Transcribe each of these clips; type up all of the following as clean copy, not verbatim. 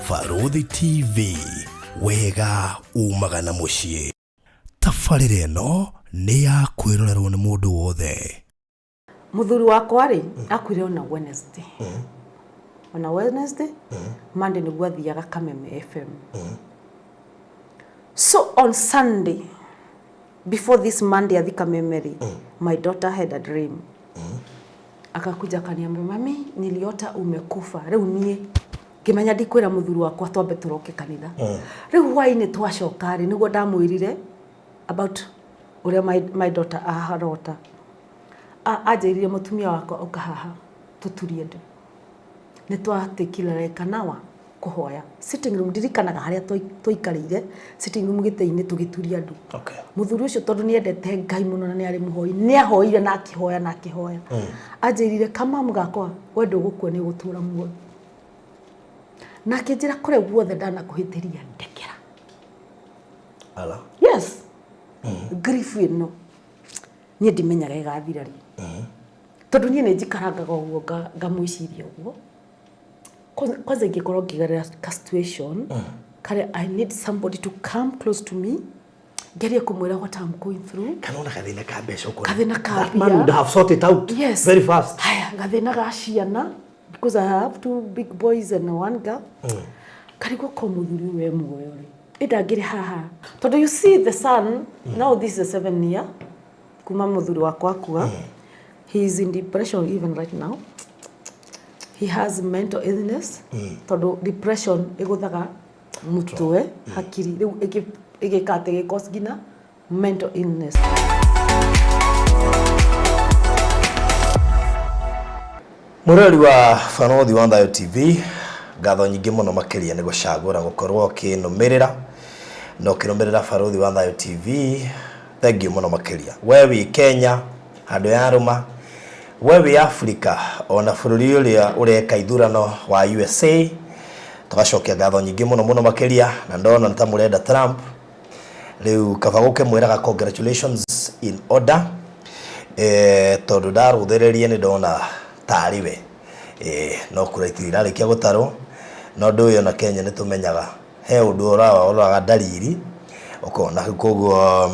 Barũthi TV, wega umaga na mũciĩ. Tabarĩra ĩno nĩ ya kwĩrorerwo nĩ mũndũ wothe. Muthuri wakwa rĩ, akuire ona Wednesday. Ona Wednesday, Monday nĩguo athiaga Kameme FM. So on Sunday, before this Monday athi Kameme rĩ, my daughter had a dream. Akakuja akaniambia, "Mami, niliota umekufa." Rĩu niĩ ngĩmenya ndikwĩra mũthuri wakwa twambe tũroke kanitha. Rĩu hwainĩ twacoka rĩ, nĩguo ndamwĩrire about ũrĩa my daughter arota. Anjĩrire, "Mũtumia wakwa, ũka haha tũturie ndu." Nĩ twatikire like an hour kũhoya sitting room. Ndirikanaga harĩa twaikarĩire sitting room gĩtĩ-inĩ tũgĩturia ndu. Mũthuri ũcio, tondũ nĩ endete Ngai mũno na nĩ arĩ mũhoi, nĩ ahoire na akĩhoya na akĩhoya. Anjĩrire, "Kamamu gakwa, we ndũgũkua, nĩ ũgũtũra muoyo." Na akĩnjĩra, "Kũrĩa guothe ndanakũhĩtĩria, ndekera." Ala. Yes, grief ĩno niĩ ndimenyaga ĩgathira rĩ, tondũ niĩ nĩ njikarangaga ũguo ngamwĩciria ũguo. Kwanza ingĩkorwo ngĩgerera ka situation karĩa I need somebody to come close to me, ngerie kũmwĩra what I'm going through. Kana ona gathĩna ka mbeca ũkona. Gathĩna ka That man mbia. would have sorted it out very fast. Haya, gathĩna ga ciana, because I have two big boys and one girl. Karigwo ko mũthuri ũyũ e muoyo rĩ, ĩndangĩrĩ haha, tondũ you see the son now, this is a 7 year kuma mũthuri wakwa akua. He is in depression even right now. He has mental illness, tondũ depression ĩgũthaga mũtwe, hakiri, rĩu ĩgĩka atĩ gĩcause nginya mental illness. Mũrori wa Barũthi wa Thayo TV, ngatho nyingĩ mũno makĩria nĩ gũcagũra gũkorwo ũkĩnũmĩrĩra na ũkĩrũmĩrĩra Barũthi wa Thayo TV. Thank you mũno makĩria. We wĩ Kenya handũ ya rũma, we wĩ Africa, ona bũrũri ũrĩa ũreka ithurano wa USA, tũgacokia ngatho nyingĩ mũno mũno makĩria. Na ndona nĩ ta mũrenda Trump rĩu, kaba gũkĩmwĩraga congratulations in order, tondũ ndarũthĩrĩria nĩ ndona tarĩ we, no kura itirĩ irarĩkia gũtarwo. Na ũndũ ũyũ ona Kenya nĩ tũmenyaga he ũndũ ũroraga ndariri ũkona. Koguo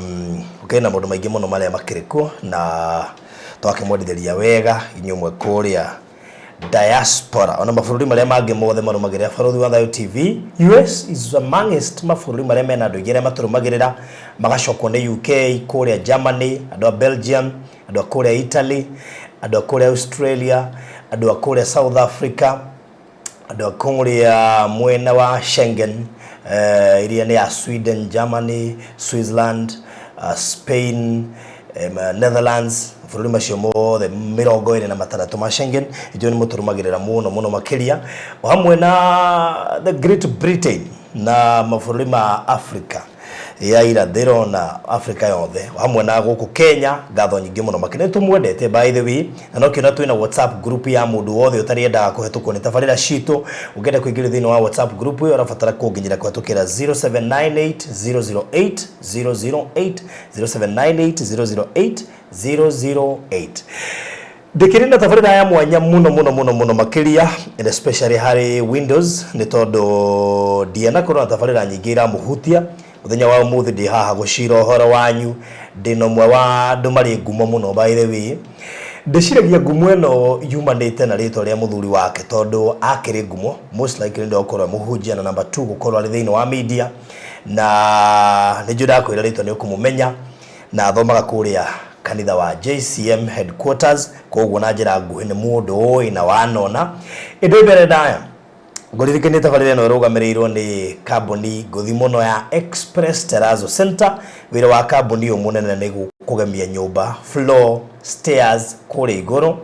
gũkĩrĩ na maũndũ maingĩ mũno marĩa makĩrĩ kuo, na twakĩmwendithĩria wega inyuĩ mwe kũrĩa diaspora, ona mabũrũri marĩa mangĩ mothe marũmagĩrĩra Barũthi wa Thayo TV. US is amongst mabũrũri marĩa mena andũ aingĩ arĩa matũrũmagĩrĩra, magacokwo nĩ UK, kũrĩa Germany, andũ a Belgium, andũ a kũrĩa Italy, andũ a kũrĩa Australia, andũ a kũrĩa South Africa, andũ a kũrĩa mwena wa Schengen, iria nĩ ya Sweden, Germany, Switzerland, Spain, Netherlands, mabũrũri macio mothe 26 ma Schengen. Ithuĩ nĩ mũtũrũmagĩrĩra mũno mũno makĩria, o hamwe na the Great Britain na mabũrũri ma Africa ya irathĩro na Africa yothe, o hamwe na gũkũ Kenya. Ngatho nyingĩ mũno makĩria, nĩ tũmwendete. By the way, na no kĩona twĩna WhatsApp group ya mũndũ wothe ũtarĩendaga kũhetũkwo nĩ tabarĩra citũ. Ũngĩenda kũingĩra thĩinĩ wa WhatsApp group ĩyo, ũrabatara kũnginyĩra kũhetũkĩra 0798 008 008, 0798 008 008. Ndĩkĩrĩ na tabarĩra ya mwanya mũno mũno mũno mũno makĩria, and especially harĩ Windows, nĩ tondũ ndianakorwo na tabarĩra nyingĩ iramũhutia. Mũthenya wa ũmũthĩ ndĩ haha gũcira ũhoro wanyu ndĩna ũmwe wa andũ marĩ ngumo mũno. By the way, ndĩciragia ngumo ĩno yumanĩte na rĩtwa rĩa mũthuri wake, tondũ akĩrĩ ngumo most likely nĩ gũkorwo mũhunjia, na number 2 gũkorwo arĩ thĩinĩ wa media. Na nĩ njũĩ ndakwĩra rĩtwa nĩ ũkũmũmenya, na athomaga kũrĩa kanitha wa JCM headquarters. Koguo na njĩra nguhĩ nĩ mũndũ ũĩ na wanona. Ĩndĩ mbere ndaya, ngũririkanie tabarĩra ĩno ĩrũgamĩrĩirwo nĩ kambuni ngũthi mũno ya Express Terrazzo Center. Wĩra wa kambuni ũyũ mũnene nĩ kũgemia nyũmba, floor, stairs kũrĩa igũrũ,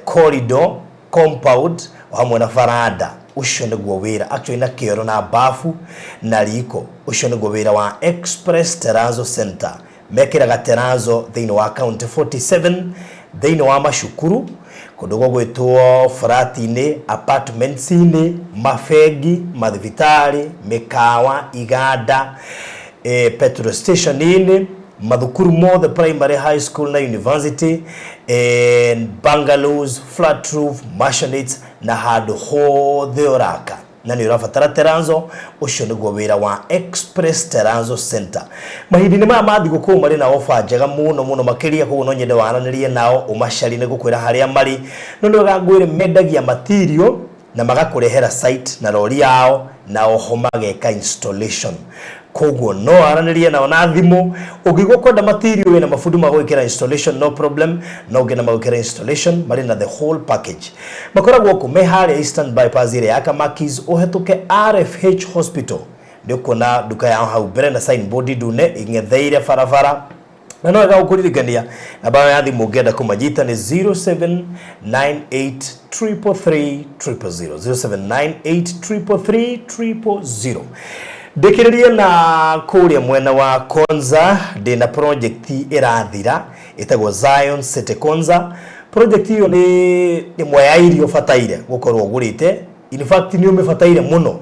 corridor, compound, o hamwe na baranda. Ũcio nĩguo wĩra actually, na kĩoro na bafu na riko. Ũcio nĩguo wĩra wa Express Terrazzo Center. Mekĩraga terrazzo thĩinĩ wa county 47, thĩinĩ wa macukuru, kũndũ gũgwĩtwo flat-inĩ, apartments-inĩ, mabengi, mathibitarĩ, mĩkawa, iganda, petrol station-inĩ, mathukuru mothe, primary, high school na university, bungalows, flat roof, maisonettes na handũ hothe ũraka. Na nĩ ũrabatara Teranzo, ũcio nĩguo wĩra wa Express Teranzo Center. Mahinda-inĩ maya ma thigũkũ marĩ na ofa njega mũno mũno makĩria, koguo no nyende waranĩrie nao ũmacarie nĩ gũkwĩra harĩa marĩ. No nĩ wega ngwĩre mendagia material na magakũrehera site na rori yao na oho mageka installation. Koguo no waranĩrie nao na thimũ, ũngĩigua kwenda material wĩna mabundi ma gwĩkĩra installation no problem, no ũngĩenda magwĩkĩre installation marĩ na the whole package. Makoragwo kũ? Me harĩa Eastern Bypass ĩrĩa ya Kamakis, ũhetũke RFH Hospital nĩ ũkuona nduka yao hau mbere na signboard ndune ĩng'etheire barabara. Na no wega gũkũririkania namba yao ya thimũ ũngĩenda kũmanyita nĩ 0798333000, 0798333000. Ndĩkĩrĩrie na kũrĩa mwena wa Konza ndĩna project ĩrathira ĩtagwo Zion City Konza. Project ĩyo nĩ ĩmwe ya iria ũbataire gũkorwo ũgũrĩte, in fact nĩ ũmĩbataire mũno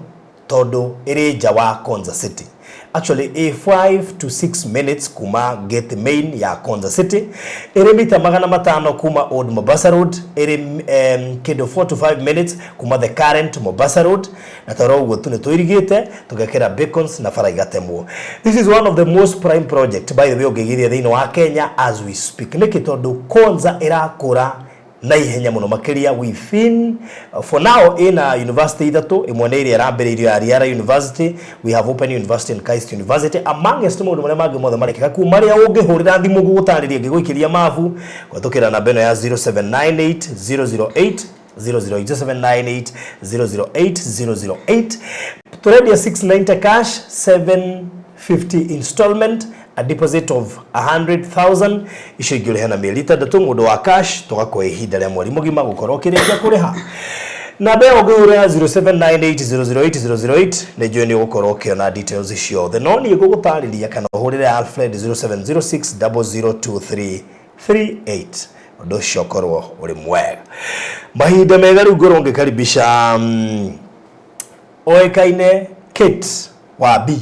tondũ ĩrĩ nja wa Konza City. Actually ĩ 5 to 6 minutes kuma gate main ya Konza City, ĩrĩ mita 500 kuma Old Mombasa Road, ĩrĩ kĩndũ 4 to 5 minutes kuma the current Mombasa Road, na toro ũguo tu nĩ tũirigĩte tũgekĩra beacons na bara igatemwo. This is one of the most prime project by the way ũngĩigithia thĩinĩ wa Kenya as we speak. Nĩkĩ? Tondũ Konza ĩrakũra na ihenya mũno makĩria within for now ĩna university ithatũ, ĩmwe nĩ ĩrĩa ĩrambĩrĩirio ya Riara University, we have Open University and Christ University amongst maũndũ marĩa mangĩ mothe marekĩka kuo, marĩa ũngĩhũrĩra thimũ ngũgũtarĩria ngĩgũikĩria mabu kũhetũkĩra namba ĩno ya 0798 008 008, 0798 008 008. Tũrendia 690 cash, 750 installment, a deposit of 100,000, icio ingĩ ũrĩhe na mĩeri 6. Mũndũ wa cash tũgakũhe ihinda rĩa mweri mũgima gũkorwo ũkĩrĩkia kũrĩha. Namba ĩyo ũngĩhũrĩra 0798008008 nĩ njũĩ nĩ ũgũkorwo ũkĩona details ciothe, no niĩ ngũgũtarĩria kana ũhũrĩre Alfred 0706002338, ũndũ ũcio ũkorwo ũrĩ mwega. Mahinda mega rĩu ngorwo ngĩkaribisha oĩkaine Kate wa B.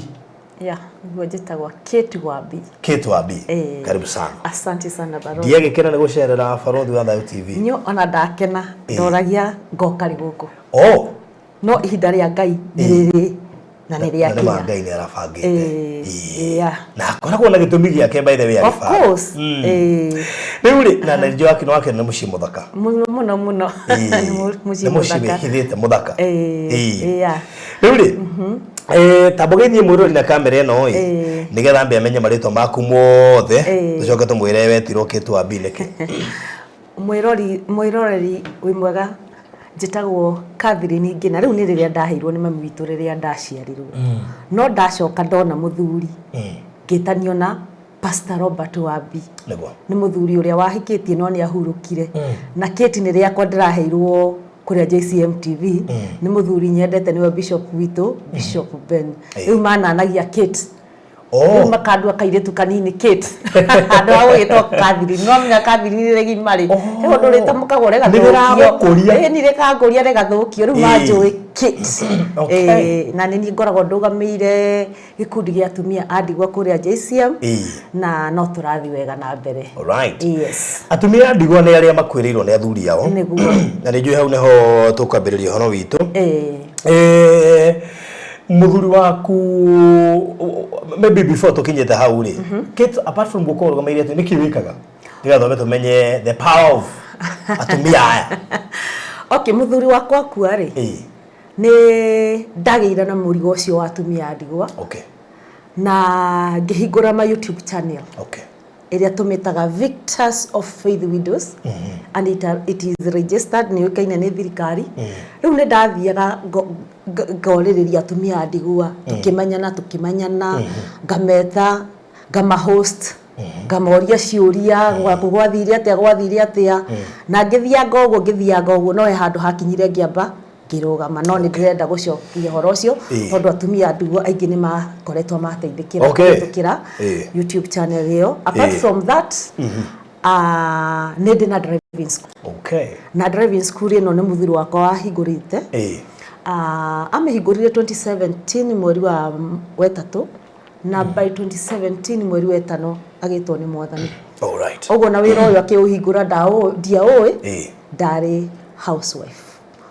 Yeah, niguo njĩtagwo Kate Wambi. Kate wa B. Eh. Karibu sana. Asante sana, Barothi. Ndiagĩkena nĩ gũcerera Barothi wa Thayo TV. Nyo ona ndakena, ndoragia ngoka rĩ gũkũ. Oh. No ihinda rĩa Ngai nĩ rĩrĩ na nĩ Na nĩ ma rĩakinya. Ngai nĩ arabangĩte. Na akoragwo na gĩtũmi gĩake by the way Of agĩbanga. course. Rĩu rĩ na nĩ njũĩ wake nĩ mũciĩ mũthaka. Mũno mũno mũno. Nĩ mũciĩ Nĩ mũciĩ mũthaka. wĩhithĩte mũthaka. Yeah. Rĩu rĩ tamba ũgeithie mwĩrori na kamera ĩno ĩ nĩgetha ambe amenye marĩtwa maku mothe, tũcoke tũmwĩre wetirwo Kate wa B nĩkĩ. Mwĩroreri wĩ mwega, njĩtagwo Catherine Ngina. Rĩu nĩ rĩrĩa ndaheirwo nĩ mami witũ rĩrĩa ndaciarirwo, no ndacoka ndona mũthuri ngĩtanio na Pastor Robert Wambi. Nĩ mũthuri ũrĩa wahikĩtie no nĩ ahurũkire, na Kate nĩ rĩakwa ndĩraheirwo kũrĩa JCM TV nĩ mũthuri nyendete, nĩwe bishop witũ, Bishop Ben. Rĩu mananagia Kate. Rĩu makandua kairĩtu kanini Kate handũ ha gũgĩtwo Catherine. No menya Catherine rĩ gima rĩ he ũndũ rĩtamũkagwo rĩgathũkio. Nĩrĩragũkũria. Ĩĩ, nĩ rĩkangũria rĩgathũkio. Rĩu manjũĩ Kate. Na nĩ niĩ ngoragwo ndũgamĩire gĩkundi gĩa atumia a ndigwa kũrĩa JCM na no tũrathiĩ wega na mbere. Alright. Yes. Atumia a ndigwa nĩ arĩa makuĩrĩirwo nĩ athuri ao. Nĩguo. Na nĩ njũĩ hau nĩho tũkwambĩrĩria ũhoro witũ. Mũthuri waku, maybe before tũkinyĩte hau rĩ, Kate, apart from gũkorwo ũrũgamĩrĩire atumia, nĩkĩ wĩkaga nĩgetha twambe tũmenye the power of atumia aya? Okay, mũthuri wakwa akua rĩ, nĩ ndagĩire na mũrigo ũcio wa atumia a ndigwa na ngĩhingũra ma YouTube channel ĩrĩa tũmĩtaga Victors of Faith Widows, and it is registered, nĩ yũĩkaine nĩ thirikari. Rĩu nĩ ndathiaga ngorĩrĩria atumia a ndigwa, tũkĩmenyana, ngameta, ngama host, ngamoria ciũria, gwaku gwathire atĩa, gwathire atĩa, na ngĩthianga ũguo, no he handũ hakinyire ngĩamba ngĩrũgama, no nĩ ndĩrenda gũcokia ũhoro ũcio tondũ atumia a ndigwa aingĩ nĩ makoretwo mateithĩkĩra kũhĩtũkĩra YouTube channel ĩyo. Apart from that, nĩ ndĩ na driving school. Na driving school ĩno nĩ mũthuri wakwa wahingũrĩte. Amĩhingũrire 2017 mweri wa wetatũ, na by 2017 mweri wa ĩtano agĩtwo nĩ Mwathani. Ũguo na wĩra ũyũ akĩũhingũra ndiaũĩ. Ndarĩ housewife.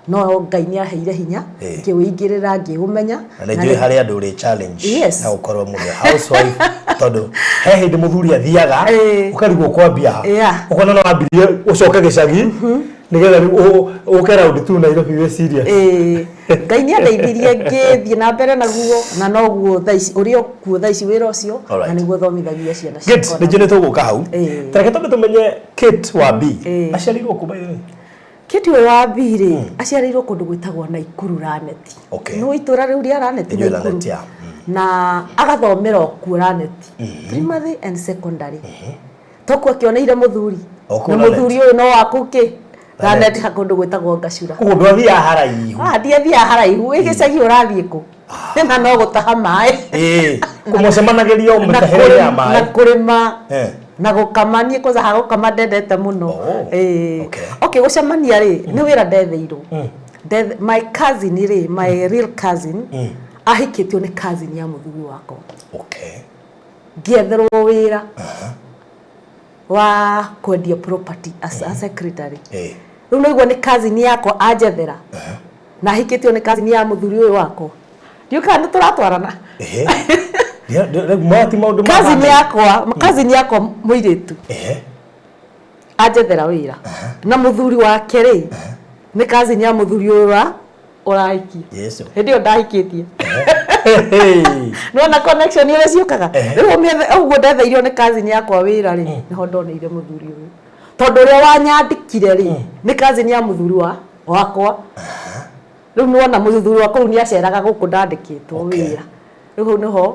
No Ngai nĩ aheire hinya, ngĩwĩingĩrĩra, ngĩũmenya. Na nĩ njũĩ harĩ andũ ũrĩ challenge Yes. na gũkorwo mũndũ housewife, tondũ he hĩndĩ mũthuri athiaga ũkarigwo kwambia ha. Ũkona no wambirie ũcoke gĩcagi nĩgetha rĩu ũke round tu Nairobi wĩ serious. Ĩĩ. Ngai nĩ andeithirie ngĩthiĩ na mbere naguo, na noguo thaa ici ũrĩ o kuo thaa ici wĩra ũcio, na nĩguo thomithagia ciana Good, ciakwa. nĩ njũĩ nĩ tũgũka hau. Ta reke twambe tũmenye Kate wa B aciarirwo kũ, by the way? Kate ũyũ wa B rĩ, aciarĩirwo kũndũ gwĩtagwo Naikuru Raneti. Nĩ itũra rĩu rĩa Raneti, Nĩ njũĩ Naikuru. Raneti, yeah. Na agathomera o kuo Raneti. Primary and secondary. Tokuo akĩoneire mũthuri. O kũu Na Raneti. mũthuri ũyũ no wa kũu kĩ? Raneti. Raneti kũndũ gwĩtagwo Ngacura. Koguo ndwathiaga haraihu. Ah, ndiathiaga haraihu. Wĩ gĩcagi ũrathiĩ kũ? Na no gũtaha maĩ. Ĩĩ. Kũmũcemanagĩria Na mĩtahĩre ya na maĩ. kũrĩma. Na gũkama. Niĩ kwanza ha gũkama ndendete mũno. Oh, Ĩĩ. okay. Okay, gũcemania rĩ, nĩ wĩra ndetheirwo. My cousin rĩ, my real cousin, ahikĩtio nĩ cousin ya mũthuri wakwa. Ngĩetherwo wĩra wa kwendia property as a secretary. Rĩu naigua nĩ cousin yakwa anjethera. Na ahikĩtio nĩ cousin ya mũthuri ũyũ wakwa. Ndiũĩ kana nĩ tũratwarana. Ehe. Maya ti maũndũ ma Cousin family. yakwa, cousin yakwa mũirĩtu. Anjethera wĩra. Na mũthuri wake rĩ, nĩ cousin ya mũthuri ũyũ wa ũrahikia. Yesu. Hĩndĩ ĩyo ndahikĩtie. Nĩwona connection ũrĩa ciũkaga? Rĩu ũmĩethe ũguo ndetheirio nĩ cousin yakwa wĩra rĩ, nĩho ndoneire mũthuri ũyũ. Tondũ ũrĩa wanyandĩkire rĩ, nĩ cousin ya mũthuri wakwa. Rĩu nĩwona mũthuri wakwa rĩu nĩaceraga gũkũ ndandĩkĩtwo wĩra. Rĩu hau nĩho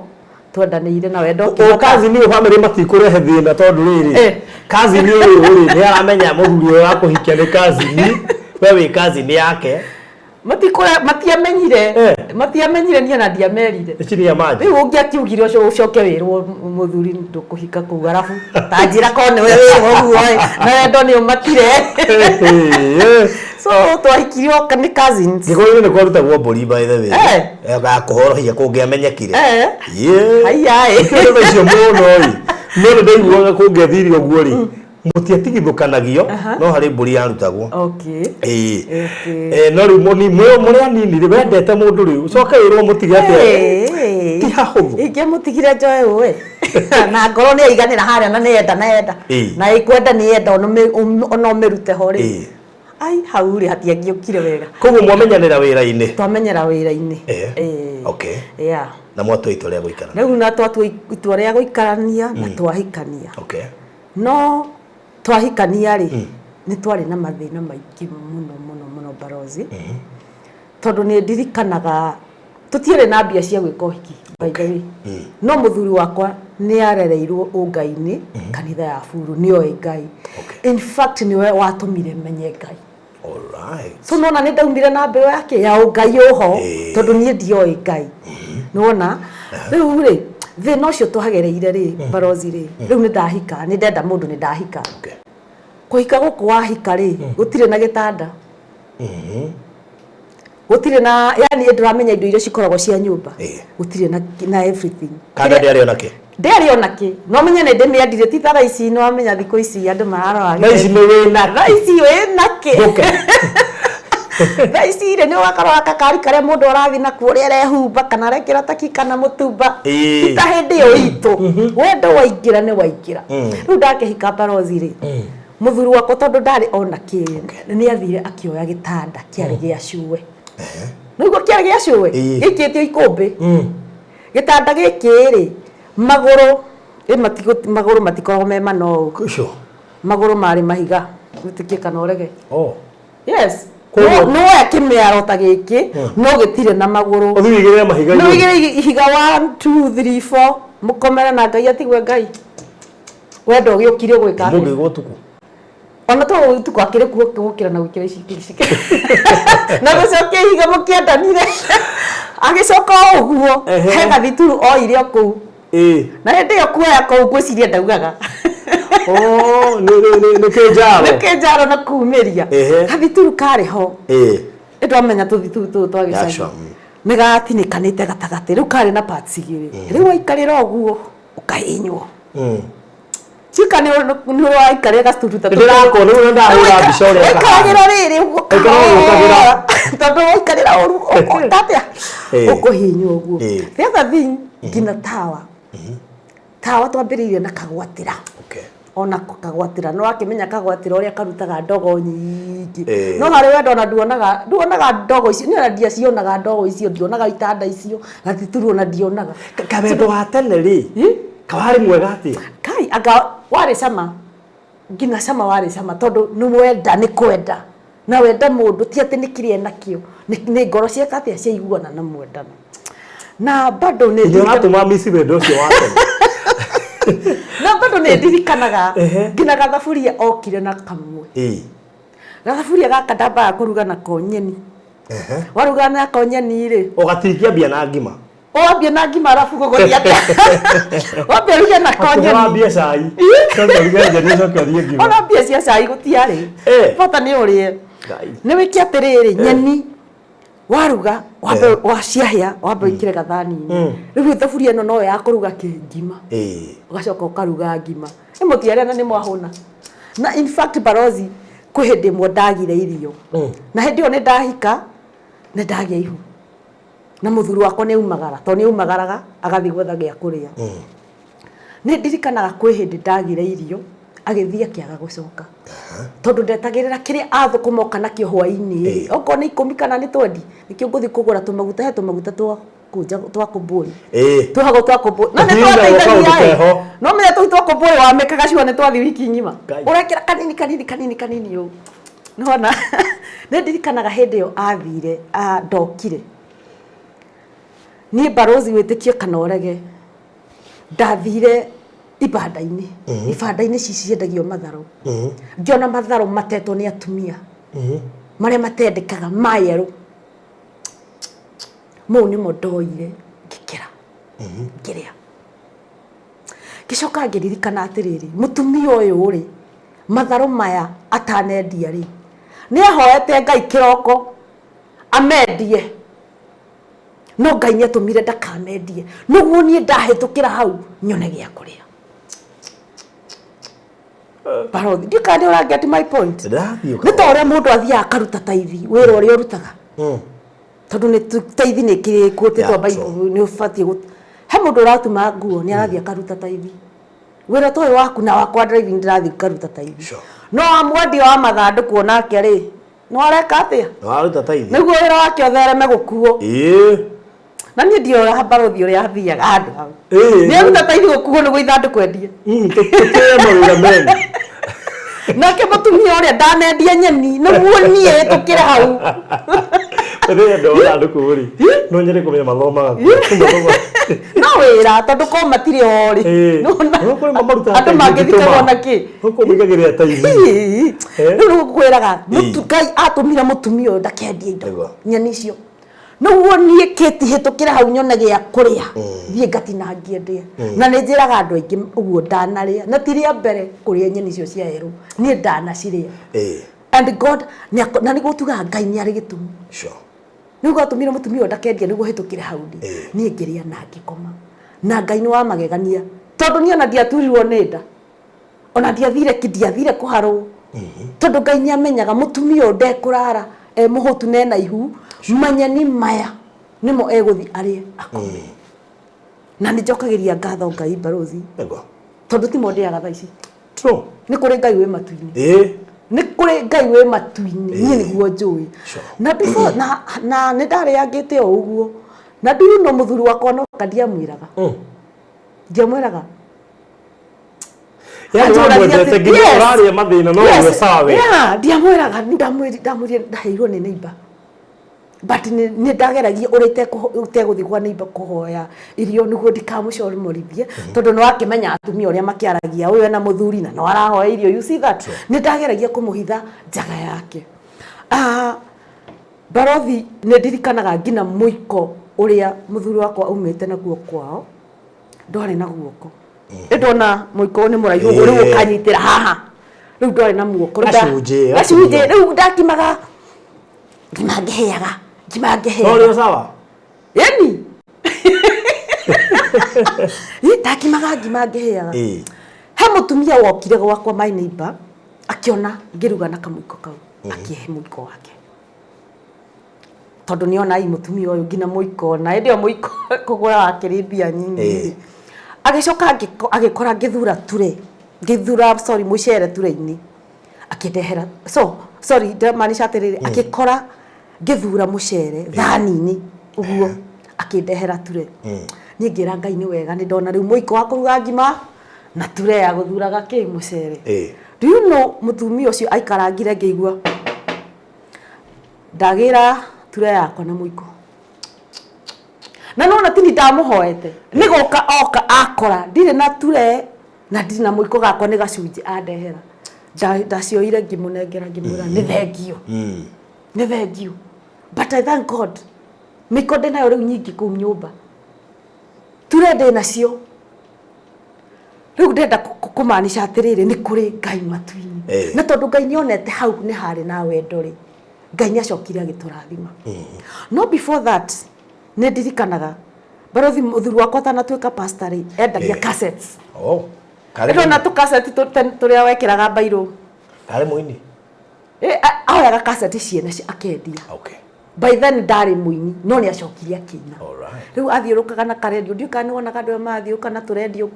twendanĩire na wendo O ũkĩhota. cousin ũyũ family matikũrehe thĩna, tondũ rĩrĩ, cousin ũyũ rĩ, nĩ aramenya mũthuri ũyũ wa kũhikia nĩ cousin, we wĩ cousin yake. Matikũre, matiamenyire. Matiamenyire niĩ na ndiamerire. Nĩ chini ya maji. Rĩu ũngĩakiugire ũcio ũcoke wĩrwo mũthuri ndũkũhika kũu, arabu ta njĩra korwo nĩwe wĩrwo ũguo ĩ, na wendo nĩ ũmakire. So twahikirio nĩ cousins. Gĩkũyũ-inĩ nĩ kwarutagwo mbũri, by the way. Ya kũhorohia kũngĩamenyekire. Yeah. Haiya ĩ. Kĩndũ icio mũno ĩ. No nĩ ndaiguaga kũngĩathire ũguo rĩ, mũtiatigithũkanagio, no harĩ mbũri yarutagwo. Ĩĩ. No rĩu mũrĩ anini rĩ, wendete mũndũ rĩu, ũcoke wĩrwo mũtige atĩa? Ti hahũthũ. Ingĩamũtigire njoe ũĩ. Na ngorwo nĩ aiganĩra harĩa na nĩ enda na enda. Na ĩkwenda nĩ enda ona ũmĩrute ho rĩ. Ai, hau rĩ hatiangĩũkire wega. Koguo mwamenyanĩra wĩra-inĩ? Twamenyera wĩra-inĩ. Okay. Yeah. Na mwatua itua rĩa gũikarania? Rĩu na twatua itua rĩa gũikarania na twahikania. No twahikania rĩ, nĩ twarĩ na mathĩna maingĩ mũno mũno mũno, barozi. Tondũ nĩ ndirikanaga tũtiarĩ na mbia cia gwĩka ũhiki, by the way. No mũthuri wakwa nĩ arereirwo ũngai-inĩ, kanitha ya Buru, nĩ oĩ Ngai. In fact, nĩwe watũmire menye Ngai. So nona nĩ ndaumire na mbeũ yake ya ũngai ũho, tondũ niĩ ndioĩ Ngai. Nĩwona? Rĩu rĩ, thĩna ũcio twagereire rĩ, barozi rĩ, rĩu nĩ ndahika, nĩ ndenda mũndũ, nĩ ndahika. Kũhika gũkũ wahika rĩ, gũtirĩ na gĩtanda. Gũtirĩ na, yani ndũramenya indo iria cikoragwo cia nyũmba. Gũtirĩ na everything. Kanda ndĩarĩ ona kĩ? Ndĩarĩ ona kĩ. No menye nĩ ndĩmĩendire, ti ta thaa ici, nĩ wamenya thikũ ici andũ mararora. Thaa ici nĩ wĩna Thaa ici wĩna kĩ? Ndũke. Thaa ici rĩ, nĩ ũgakorwo gakakari karĩa mũndũ arathiĩ nakuo ũrĩa arehumba, kana arekĩra taki kana mũtumba. Ti ta hĩndĩ ĩyo itũ. Wendo waingĩra nĩ waingĩra. Rĩu ndakĩhika barozi rĩ, mũthuri wakwa tondũ ndarĩ ona kĩ, nĩ athire akĩoya gĩtanda kĩarĩ gĩa cuwe. Nĩguo kĩarĩ gĩa cuwe? Gĩikĩtio ikũmbĩ. Gĩtanda gĩkĩ rĩ, magũrũ, magũrũ matikoragwo me mana ũũ. Sure. Magũrũ marĩ mahiga, wĩtĩkie kana ũrege. Oh. Yes. Koguo- No woya kĩmĩaro ta gĩkĩ, no gĩtirĩ na magũrũ. Ũthiĩ ũigĩrĩre mahiga No igũrũ. ũigĩrĩre ihiga 1 2 3 4, mũkomere na Ngai atigwe Ngai. Wendo ũgĩũkire ũgwĩka atĩa? Mũngĩigua ũtukũ. Ona to ũtukũ akĩrĩ kuo gũkĩra na gwĩkĩra ici ici. Na gũcokia ihiga mũkĩendanire. Agĩcoka o ũguo, he gathituru oire o kũu. Na hĩndĩ ĩyo kuoya kũu ngwĩciria ndaugaga. Oh, nĩ kĩnjaro. Nĩ kĩnjaro na kumĩria. Gathituru karĩ ho. Nĩ twamenya tũthituru tũtũ twa gĩcagi. Sure. Nĩ gatinĩkanĩte gatagatĩ. Rĩu karĩ na parts igĩrĩ. Rĩu waikarĩra ũguo ũkahihinywo. Cika nĩ ũraikarĩra gacuturu ta Ndĩrakona, rĩu ndahũra mbica ũrĩa kahana. Waikaragĩra rĩrĩ ũguo Waikaraga ũgĩũkagĩra. kahora. Tondũ waikarĩra ũru ũkũtatĩa ũkũhinywo ũguo. The other thing, nginya tawa, tawa twambĩrĩirie na kagwatĩra. Ona kagwatĩra, nĩ wakĩmenya kagwatĩra ũrĩa karutaga ndogo nyingĩ. No harĩ wendo ona nduonaga, nduonaga ndogo icio, niĩ ona ndiacionaga ndogo icio, ndionaga itanda icio, gatituru ona ndionaga. Kawendo wa tene rĩ, kawarĩ mwega atĩa? Kai, anga warĩ cama, nginya cama warĩ cama, tondũ nĩ wenda nĩ kwenda. Na wenda mũndũ ti atĩ nĩ kĩrĩa enakĩo, nĩ ngoro cieka atĩa ciaiguana na mwendana. Na bado nĩ Nginya ũratũma miss wendo ũcio wa tene. Na bado nĩ ndirikanaga nginya gathaburia okire na kamwe. Gathaburia gaka ndambaga kũruga nako nyeni. Waruga nako nyeni rĩ, Ũgatingĩambia na ngima. Wambia na ngima arabu gũgũthiĩ atĩa? Wambia ũruge nako Hakuhĩ nyeni. wambie cai. Coke ũruge nyeni ũcoke ũthiĩ ngima. Ona mbia cia cai gũtiarĩ. Bata nĩ ũrĩe. Ngai. Nĩ wĩke atĩrĩrĩ, nyeni waruga wambe waciahĩa wambe wĩkĩre gathani-inĩ. Rĩu thaburia ĩno noyo ya kũruga kĩ ngima. Ũgacoka ũkaruga ngima. Nĩ mũtiarĩa na nĩ mwahũna. Na in fact barozi kwĩ hĩndĩ ĩmwe ndagire irio. Na hĩndĩ ĩyo nĩ ndahika nĩ ndagĩa ihu. Na mũthuri wakwa nĩ aumagara, tondũ nĩ aumagaraga agathiĩ gwetha gĩa kũrĩa. Nĩ ndirikanaga kwĩ hĩndĩ ndagire irio, agĩthiĩ akĩaga gũcoka. Tondũ ndetagĩrĩra kĩrĩa athũkũma oka nakĩo hwaĩ-inĩ rĩ, okorwo nĩ ikũmi kana nĩ twendi, nĩkĩo ngũthiĩ kũgũra tũmaguta, he tũmaguta twa kũnja twa kũmbũri. Twĩhagwo twa kũmbũri. Na nĩ Tũtirigagwo twateithagia kaũndũ ĩ. keho. No menya tũu twa kũmbũri wamĩkaga sure nĩ twathiĩ wiki ng'ima. Ngai. Ũrekĩra kanini kanini kanini kanini ũũ. Nĩwona? Nĩ ndirikanaga hĩndĩ ĩyo athire, ndokire. Niĩ barozi wĩtĩkie kana ũrege, ndathire ibanda-inĩ, ibanda-inĩ ici ciendagio matharũ. Ngĩona matharũ matetwo nĩ atumia, marĩa matendekaga ma yerũ. Mau nĩmo ndoire ngĩkera, ngĩrĩa. Ngĩcoka ngĩririkana atĩrĩrĩ, mũtumia ũyũ rĩ, matharũ maya atanendia rĩ, nĩ ahoete Ngai kĩroko amendie, no Ngai nĩ atũmire ndakamendie, nĩguo niĩ ndahĩtũkĩra hau nyone gĩa kũrĩa. Barothi, ndiũĩ kana nĩ ũra get my point. Ndĩrathiĩ Nĩ ta ũrĩa mũndũ athiaga akaruta taithi, wĩra ũrĩa ũrutaga. Tondũ nĩ taithi nĩ kĩrĩkũ Yeah, twa Bible true. nĩ ũbatiĩ gũ he mũndũ ũratuma nguo nĩ arathiĩ akaruta taithi. Wĩra ta ũyũ waku na wakwa driving ndĩrathiĩ ngaruta taithi. Sure. No wa mwendia wa mathandũkũ onake rĩ, no areka atĩa? Nĩ waruta taithi. Nĩguo wĩra wake ũthereme gũkuo. Na niĩ ndioraga barothi ũrĩa athiaga handũ hau. Nĩ aruta taithi gũkuo nĩguo ithandũkũ endie. Tũtĩe mawĩra mene. Nake mũtumia ũrĩa ndanendia nyeni nĩguo niĩ hĩtũkĩre hau. Rĩrĩa ndona andũ kũu rĩ, no nyende kũmenya mathomaga kũ. Mathomaga. No wĩra tondũ korwo matirĩ o rĩ. Nĩwona? No kũrĩ mamarutaga Andũ taithi mangĩthikagwo ũngĩtũma. na kĩ? No kũu maigagĩrĩra taithi. Rĩu nĩguo ngwĩraga, Ngai atũmire mũtumia ũyũ ndakendie indo. Nĩguo. Nyeni icio. Nĩguo niĩ kĩtihĩtũkĩre hau nyone gĩa kũrĩa, thiĩ ngatinangie ndĩe. Na nĩ njĩraga andũ aingĩ ũguo ndanarĩa, na ti rĩa mbere kũrĩa nyeni icio cia erũ, niĩ ndanacirĩa. And God, na nĩguo tugaga Ngai nĩ arĩ gĩtũmi. Nĩguo atũmire mũtumia ũyũ ndakendie nĩguo hĩtũkĩre hau ndĩ. Niĩ ngĩrĩa na ngĩkoma. Na Ngai nĩ wa magegania. Tondũ niĩ ona ndiaturirwo nĩ nda. Ona ndiathire kĩ, ndiathire kũharwo. Tondũ Ngai nĩ amenyaga mũtumia ũyũ ndekũrara e mũhũtu na ena ihu, manyeni maya nĩmo egũthiĩ arĩe akome. Na nĩ njokagĩria ngatho Ngai barothi. Tondũ timo ndĩaga thaa ici. True. Nĩ kũrĩ Ngai wĩ matu-inĩ. Nĩ kũrĩ Ngai wĩ matu-inĩ, niĩ nĩguo njũĩ. Na before, na nĩ ndarĩangĩte o ũguo. Na do you know mũthuri wakwa noka ndiamwĩraga. Ndiamwĩraga. Yaani Anjũragia wamwendete atĩ- nginya Yes. ũrarĩa mathĩna no Yes. ũrĩa sawa we. Yeah, ndiamwĩraga ndamwĩrire ndaheirwo nĩ neighbor. But nĩ ndageragia ũrĩa itegũthiĩ kwa neighbor kũhoya irio nĩguo ndikamũcomorithie, tondũ nĩ wakĩmenya atumia ũrĩa makĩaragia, ũyũ ena mũthuri na no arahoya irio, you see that? Nĩ ndageragia kũmũhitha njaga yake. Barothi nĩ ndirikanaga nginya mũiko ũrĩa mũthuri wakwa aumĩte naguo kwao, ndwarĩ na guoko. Rĩu ndona mũiko nĩ mũraihu ũguo, rĩu ũkanyitĩra haha. Rĩu ndwarĩ na muoko. Rĩu Gacunjĩ, gacunjĩ, gacunjĩ. rĩu ndakimaga ngima ngĩhĩaga, ngima ngĩhĩaga. No rĩo sawa? Ĩni. Ĩ, ndakimaga ngima ngĩhĩaga. He mũtumia wokire gwakwa my neighbor, akĩona ngĩruga na kamũiko kau, akĩhe mũiko wake. Tondũ nĩona ai mũtumia ũyũ nginya mũiko, na hĩndĩ ĩyo mũiko kũgũra wakĩrĩ mbia nyingĩ. Agĩcoka agĩkora ngĩthura ture, ngĩthura, sorry, mũcere ture-inĩ, akĩndehera, so sorry, ndamaanisha atĩrĩrĩ, agĩkora ngĩthura mũcere thani-inĩ ũguo, akĩndehera ture. Niĩ ngĩra Ngai nĩ wega, nĩ ndona rĩu mũiko wa kũruga ngima na ture ya gũthuraga kĩ mũcere. Do you know, mũtumia ũcio aikarangire ngĩigua ndagĩra ture yakwa na mũiko, na nona tini ndamũhoete nĩ gũka oka akora ndirĩ na ture na ndirĩ na mũiko, gakwa nĩ gacunjĩ andehera. Ndacioire ngĩmũnengera, ngĩmwĩra nĩ thengio, nĩ thengio. But I thank God, mĩiko ndĩnayo rĩu nyingĩ kũu nyũmba, ture ndĩ nacio rĩu. Ndenda kũmaanisha atĩrĩrĩ, nĩ kũrĩ Ngai matu-inĩ. Na tondũ Ngai nĩ onete hau nĩ harĩ na wendo rĩ, Ngai nĩ acokire agĩtũrathima. No before that, nĩ ndirikanaga barothi, mũthuri wakwa atanatuĩka pastor rĩ, endagia cassettes. Oh. Karĩ Ndona tũkaseti tũrĩa wekĩraga mbairũ. Karĩ mũini. Ahoyaga kaseti ciene akendia. By then ndarĩ mũini, no nĩ acokire akĩina. Rĩu athiũrũkaga na karendio, ndiũĩ kana nĩ wonaga andũ arĩa marathiũrũka na tũrendio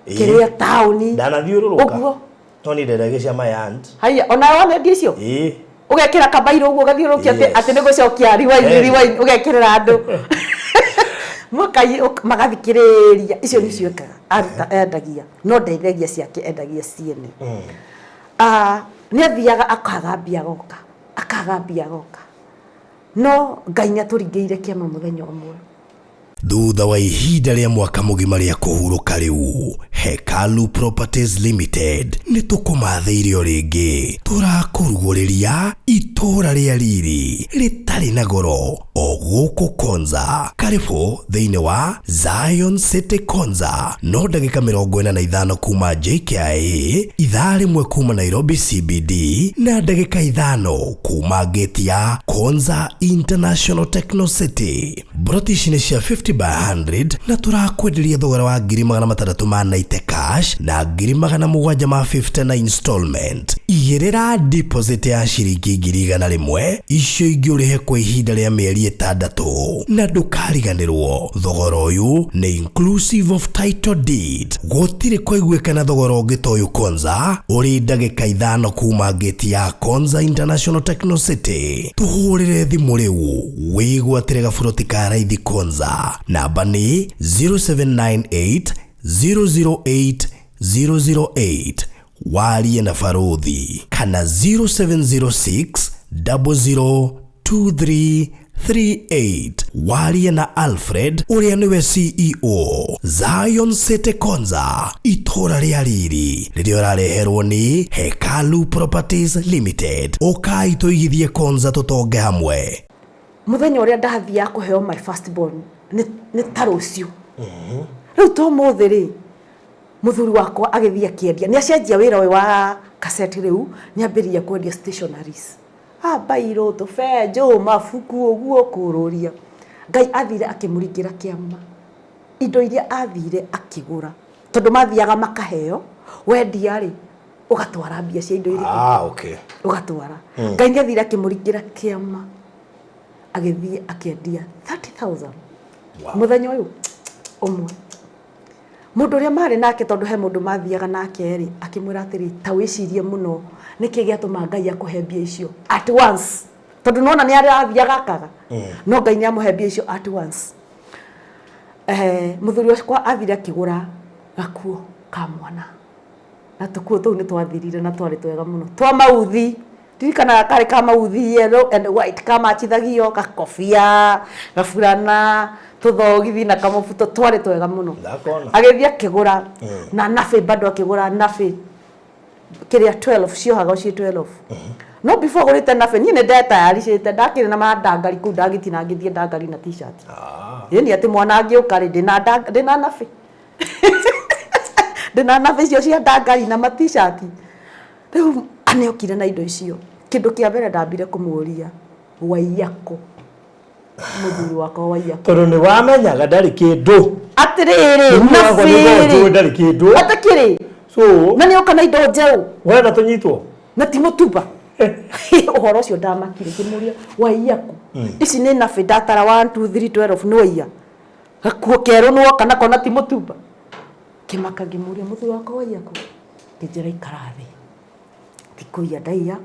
kĩrĩa taũni. Ndanathiũrũrũka. Ũguo. No nĩ ndendagio cia my aunt. Haiya, onawe wanendia icio? Ĩĩ. Ũgekĩra kabairũ ũguo ũgathiũrũrũkia atĩ atĩ nĩ gũcokia rewind, rewind, ũgekĩrĩra andũ magathikĩrĩria. Icio nĩcio ekaga, aruta endagia, no ndendagia ciake, endagia ciene. Ah, nĩ athiaga akaga mbia, agoka akaga mbia, agoka, no Ngai nĩ atũringĩire kĩama mũthenya ũmwe. Thutha wa ihinda rĩa mwaka mũgima rĩa kũhurũka, rĩu Hekalu Properties Limited nĩ tũkũmathĩire o rĩngĩ, tũrakũrugũrĩria itũũra rĩa riri rĩtarĩ na goro o gũkũ Konza. Karibu thĩinĩ wa Zion City Konza, no ndagĩka 45 kuma JKIA, ithaa rĩmwe kuma Nairobi CBD, na ndagĩka 5 kuma gate ya Konza International Techno City. Mburoti ici nĩ cia 50 by 100 na tũrakwenderia thogora wa 690,000 ma 90 cash na 750,000 na installment. Igĩrĩra deposit ya ciringi 100,000, icio ingĩ ũrĩhe kwa ihinda rĩa mĩeri 6. Na ndũkariganĩrwo, thogora ũyũ nĩ inclusive of title deed. Gũtirĩ kũiguĩkana thogora ũngĩ ta ũyũ Konza, ũrĩ ndagĩka 5 kuma gate ya Konza International Techno City. Tũhũrĩre thimũ rĩu wĩgwatĩre gaburoti ka raithi Konza. Namba nĩ 0798 008 008, warie na barothi, kana 0706 002338, warie na Alfred ũrĩa nĩwe CEO. Zion City Konza, itũũra rĩa riri rĩrĩa ũrareherwo nĩ Hekalu Properties Limited. Ũkai tũigithie Konza, tũtonge hamwe. Mũthenya ũrĩa ndathiaga kũheo my first born nĩ ta rũciũ rĩu, to mũthĩ rĩ, mũthuri wakwa agĩthiĩ akĩendia, nĩ acenjia wĩra ũyũ wa cassette, rĩu nĩ ambĩrĩria kwendia stationaries, mbairũ, tũbenjũ, mabuku, ũguo kũrũria. Ngai athire akĩmũringĩra kĩama, indo iria athire akĩgũra, tondũ mathiaga makaheo, wendia rĩ, ũgatwara mbia cia indo irĩkũ. Ũgatwara. Ngai nĩ athire akĩmũringĩra kĩama, agĩthiĩ akĩendia 30,000 mũthenya ũyũ ũmwe. Mũndũ ũrĩa marĩ nake, tondũ he mũndũ mathiaga nake rĩ, akĩmwĩra atĩrĩ, "Ta wĩcirie mũno nĩkĩ gĩatũma Ngai akũhe mbia icio at once," tondũ nona nĩ arathiaga akaga, no Ngai nĩ amũhe mbia icio at once. Mũthuri wakwa athire akĩgũra gakuo ka mwana, na tũkuo tũu nĩ twathirire na twarĩ twega mũno twa mauthi. Ndirikanaga karĩ ka mauthi, yellow and white, kamachithagio gakobia, gaburana, tũthogithi na kamũbuto, twarĩ twega mũno. Ndakona. Agĩthiĩ akĩgũra na nabe, bado akĩgũra nabe kĩrĩa 12 ciohagwo ciĩ 12. No before agũrĩte nabe, niĩ nĩ ndetayaricĩte, ndakĩrĩ na mandangari kũu, ndagĩtinangĩtie ndangari na T-shirt. Ĩni atĩ mwana angĩũka rĩ, ndĩna nabe, ndĩna nabe icio cia ndangari na ma T-shirt. Rĩu nĩokire na indo icio, kĩndũ kĩa mbere ndambire kũmũria, "Waiyako?" Mũthuri wakwa, "Waiyako?" Tondũ nĩ wamenyaga ndarĩ kĩndũ. Atĩrĩrĩ, Mũthuri wakwa nĩ nabĩrĩ njũĩ ndarĩ kĩndũ. Atakĩrĩ So na nĩoka na indo njerũ. Ũrenda tũnyitwo. Na ti mũtumba. Ũhoro ũcio ndamakire ngĩmũria waiya kũ? Ici nĩ nabĩ ndatara 1 2 3 12 nĩ waiya. Gakuo kerũ nĩ woka nako na ti mũtumba. Ngĩmaka ngĩmũria mũthuri wakwa waiya kũ? Ngĩnjĩra ikara thĩ. Ti kũiya ndaiya,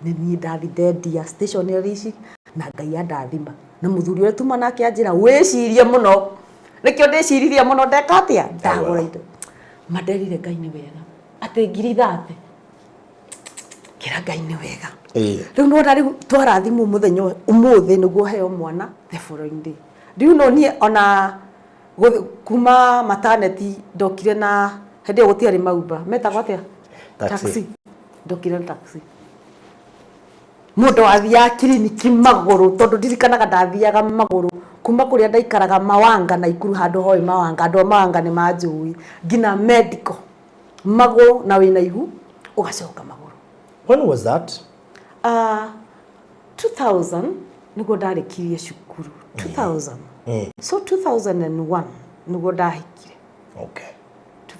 nĩ niĩ ndathi ndendia stationery ici na Ngai andathima. Na mũthuri ũrĩa tuma nake anjĩra wĩcirie mũno. Nĩkĩo ndĩciririe mũno ndeka atĩa? Ndagũra indo. Ma nderire Ngai nĩ wega. Atĩ 30,000. Kĩra Ngai nĩ wega. Rĩu nĩwona rĩu twarathimwo mũthenya ũyũ ũmũthĩ nĩguo heo mwana the following day. Do you know niĩ ona kuma maternity ndokire na hĩndĩ ĩyo gũtiarĩ maumba metagwo atĩa? Taxi. Ndokire na taxi. Mũndũ wathiaga kiriniki magũrũ tondũ ndirikanaga ndathiaga magũrũ kuma kũrĩa ndaikaraga Mawanga Naikuru handũ hoĩ Mawanga andũ a Mawanga nĩ manjũĩ nginya medical magũrũ na wĩna ihu ũgacoka magũrũ. When was that? 2000 nĩguo ndarĩkirie cukuru 2000. So 2001 nĩguo ndahikire. Okay.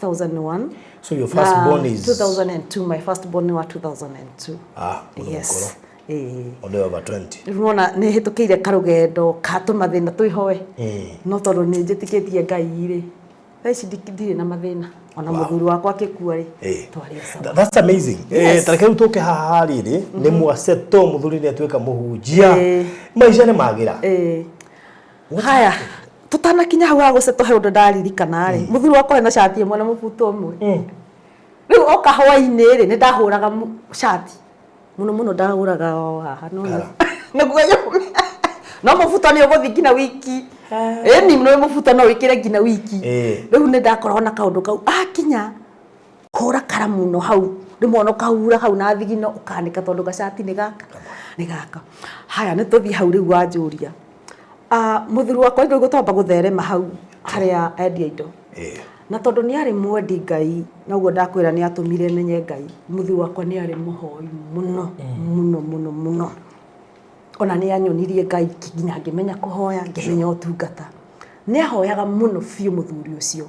2001. So your first born is 2002. My first born wa 2002. Ah, mũndũ Yes. mũkũrũ. Ĩĩ. Ũndũ over 20. Rĩu nĩwona nĩ hĩtũkĩire karũgendo ka tũmathĩna twĩhoe. No tondũ nĩ njĩtĩkĩtie Ngai rĩ, thaa ici ndirĩ na mathĩna. Ona mũthuri wakwa akĩkua rĩ, twarĩ o sawa. That's amazing. Yes. Ta reke rĩu tũke haha rĩrĩ, nĩ mwasetwo mũthuri nĩ atuĩka mũhunjia. Maica nĩ magĩra. Haya, tũtanakinya hau ha gũcetwo he ũndũ ndaririkana rĩ, mũthuri wakwa ena cati ĩmwe na mũbuto ũmwe. Rĩu oka hwainĩ rĩ, nĩ ndahũraga cati. Mũno mũno ndahũraga o haha no Kara. nĩguo yũme. No mũbuto nĩ ũgũthiĩ nginya wiki. Ĩni nĩ mũbuto no wĩkĩre nginya wiki. Rĩu nĩ ndakoragwo na kaũndũ kau. Akinya hũra kara mũno hau. Rĩmwe ona ũkahura hau na thigino ũkanĩka tondũ gacati nĩ gaka. Nĩ gaka. Haya nĩ tũthiĩ hau rĩu wanjũria. Mũthuri wakwa rĩu twamba gũtherema hau harĩa endia indo. Na tondũ nĩ arĩ mwendi Ngai, noguo ndakwĩra nĩ atũmire menye Ngai, mũthuri wakwa nĩ arĩ mũhoi mũno, mũno mũno mũno. Ona nĩ anyonirie Ngai nginya ngĩmenya kũhoya, ngĩmenya ũtungata. Nĩ ahoyaga mũno biũ mũthuri ũcio.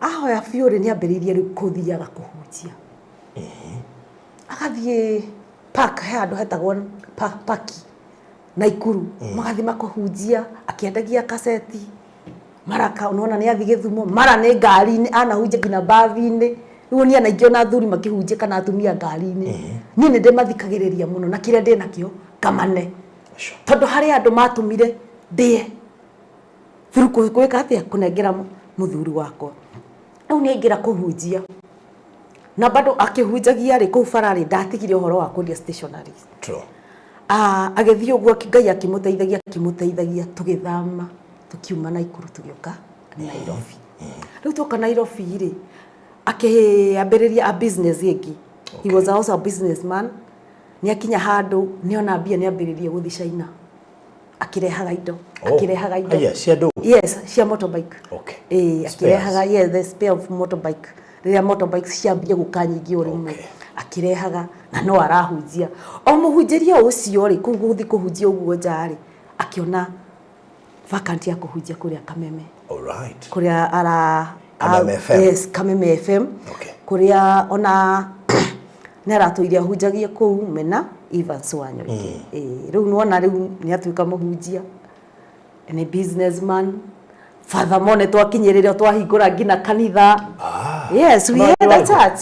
Ahoya biũ rĩ, nĩ ambĩrĩirie rĩu kũthiaga kũhunjia. Agathiĩ park, he handũ hetagwo park Naikuru, magathiĩ makahunjia akĩendagia kaseti mara nona nĩ athiĩ Gĩthumo mara nĩ ngari-inĩ anahunjia nginya mbathi-inĩ. Rĩu niĩ ona ingĩona athuri makĩhunjia kana atumia ngari-inĩ, niĩ nĩ ndĩmathikagĩrĩria mũno na kĩrĩa ndĩnakĩo ngamane. Tondũ harĩ andũ matũmire ndĩe through gwĩka atĩa, kũnengera mũthuri wakwa. Rĩu nĩ aingĩra kũhunjia na bado akĩhunjagia rĩ kũu bara rĩ ndatigire ũhoro wa kwendia stationaries. True. Agĩthiĩ ũguo Ngai akĩmũteithagia akĩmũteithagia tũgĩthama tũkiuma Naikuru tũgĩũka Nairobi. Rĩu twoka Nairobi rĩ akĩambĩrĩria a business ĩngĩ. He was also a businessman. Nĩ akinya handũ nĩona mbia nĩambĩrĩria gũthiĩ China. Akĩrehaga indo. Oh. Akĩrehaga indo. Aya, cia ndũ? Yes, cia motorbike. Okay. Ĩĩ, Spares. akĩrehaga, yes, the spare of motorbike. Rĩrĩa motorbikes ciambia gũka nyingĩ o rĩmwe. Okay. Akĩrehaga na no arahunjia. O mũhunjĩrie o ũcio rĩ, kũu gũthiĩ kũhunjia ũguo nja rĩ, akĩona vacant ya kũhunjia kũrĩa Kameme. All right. Kũrĩa ara Kameme FM. Yes, Kameme FM. Okay. Kũrĩa ona nĩ aratũire ahunjagia kũu mena Evans Wanyoike. Ĩĩ, rĩu nĩwona rĩu nĩ atuĩka mũhunjia. Nĩ businessman. Father Mo nĩ twakinyĩrĩre twahingũra nginya kanitha. Yes, we No, had a nĩ church.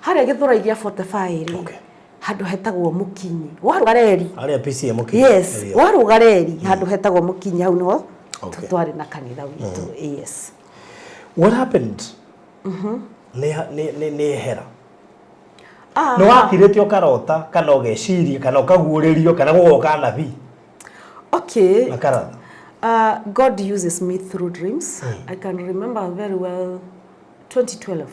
Harĩa Gĩthũrai gĩa 45 rĩ. Okay. Handũ hetagwo Mũkinyi. Warũga reri. Harĩa PCM Mũkinyi. Yes, Area. warũga reri handũ hetagwo Mũkinyi hau nĩho Okay. twarĩ na kanitha witũ. Yes. What happened? Nĩ hera. Nĩ wakirĩte ũkarota kana ũgeciria kana ũkaguũrĩrio kana gũgoka anabii. Okay. Makaratha. God uses me through dreams. I can remember very well 2012.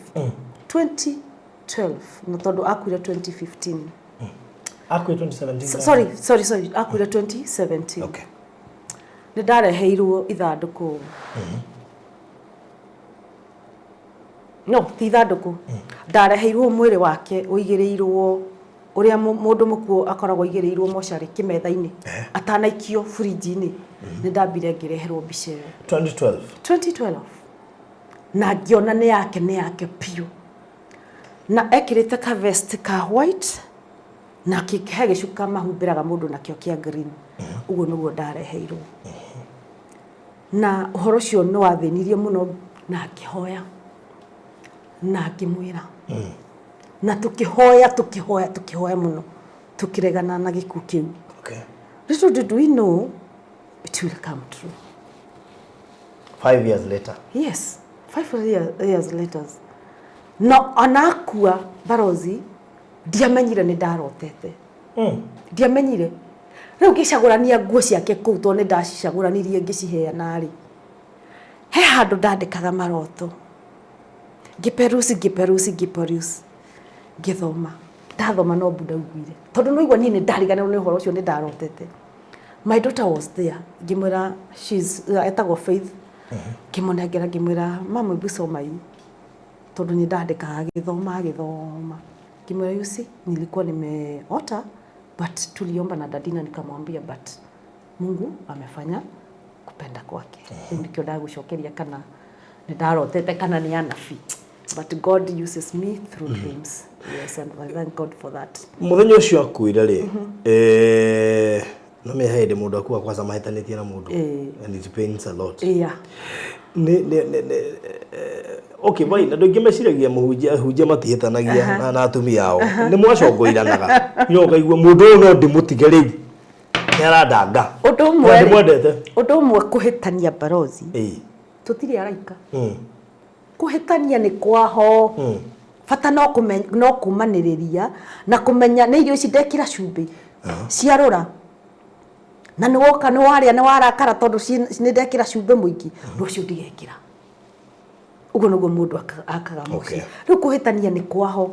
2012. Na tondũ akuire 2015. Akuire 2017. Sorry, sorry, sorry. Akuire 2017. Okay. Nĩ ndareheirwo ithandũkũ. No, ti ithandũkũ. Ndareheirwo mwĩrĩ wake ũigĩrĩirwo ũrĩa mũndũ mũkuũ akoragwo aigĩrĩirwo mocarĩ kĩmetha-inĩ atanaikio burinji-inĩ. Nĩ ndambire ngĩreherwo mbica ĩyo. 2012. 2012. Na ngĩona nĩ yake, nĩ yake biũ. Na ekĩrĩte ka vest ka white. Na he gĩcuka mahumbĩraga mũndũ nakĩo kĩa green. Ũguo nĩguo ndareheirwo. Na ũhoro ũcio nĩ wathĩnirie mũno na ngĩhoya na ngĩmwĩra na tũkĩhoya tũkĩhoya tũkĩhoya mũno tũkĩregana na gĩkuũ kĩu. Little did we know it will come true. 5 years later. Yes, 5 years later. No onakua barozi ndiamenyire nĩ ndarotete. Ndiamenyire. Rĩu ngĩcagũrania nguo ciake kũu tondũ nĩ ndacicagũranirie ngĩciheana rĩ, he handũ ndandĩkaga maroto. Ngĩperuci ngĩperuci ngĩperuci ngĩthoma. Ndathoma no mbu ndaiguire. Tondũ nĩ waigua niĩ nĩ ndariganĩrwo nĩ ũhoro ũcio nĩ ndarotete. My daughter was there. Ngĩmwĩra she's etagwo Faith. Ngĩmũnengera ngĩmwĩra mama hebu soma hii. Tondũ nĩ ndandĩkaga agĩthoma agĩthoma. Ngĩmwĩra, you see, nilikuwa nimeota but tuliomba na daddy na nikamwambia but Mungu amefanya kupenda kwake. Rĩu nĩkĩo ndagũcokeria kana nĩ ndarotete kana nĩ anabii. But God uses me through dreams. Yes, and I thank God for that. Muthenya ũcio akuire rĩ, no me hĩndĩ mũndũ akua kwanza mahĩtanĩtie na mũndũ and it pains a lot. Nĩ okay, boy, andũ aingĩ meciragia mũhunjia ahunjia matihĩtanagia na atumia ao. Nĩ mwacongoiranaga no ũkaigua mũndũ ũyũ no ndĩmũtige rĩu nĩ arandanga. Ũndũ ũmwe Na rĩ, ndĩmwendete. Ũndũ ũmwe kũhĩtania barozi, tũtirĩ araika. Kũhĩtania nĩ kwaho. Bata no no kũmanĩrĩria na kũmenya nĩ irio ici ndekĩra cumbĩ ciarũra na nĩ woka nĩ warĩa nĩ warakara tondũ nĩ ndekĩra cumbĩ mũingĩ, rũciũ ndigekĩra. Ũguo nĩguo mũndũ akaga mũciĩ. Rĩu kũhĩtania nĩ kwaho.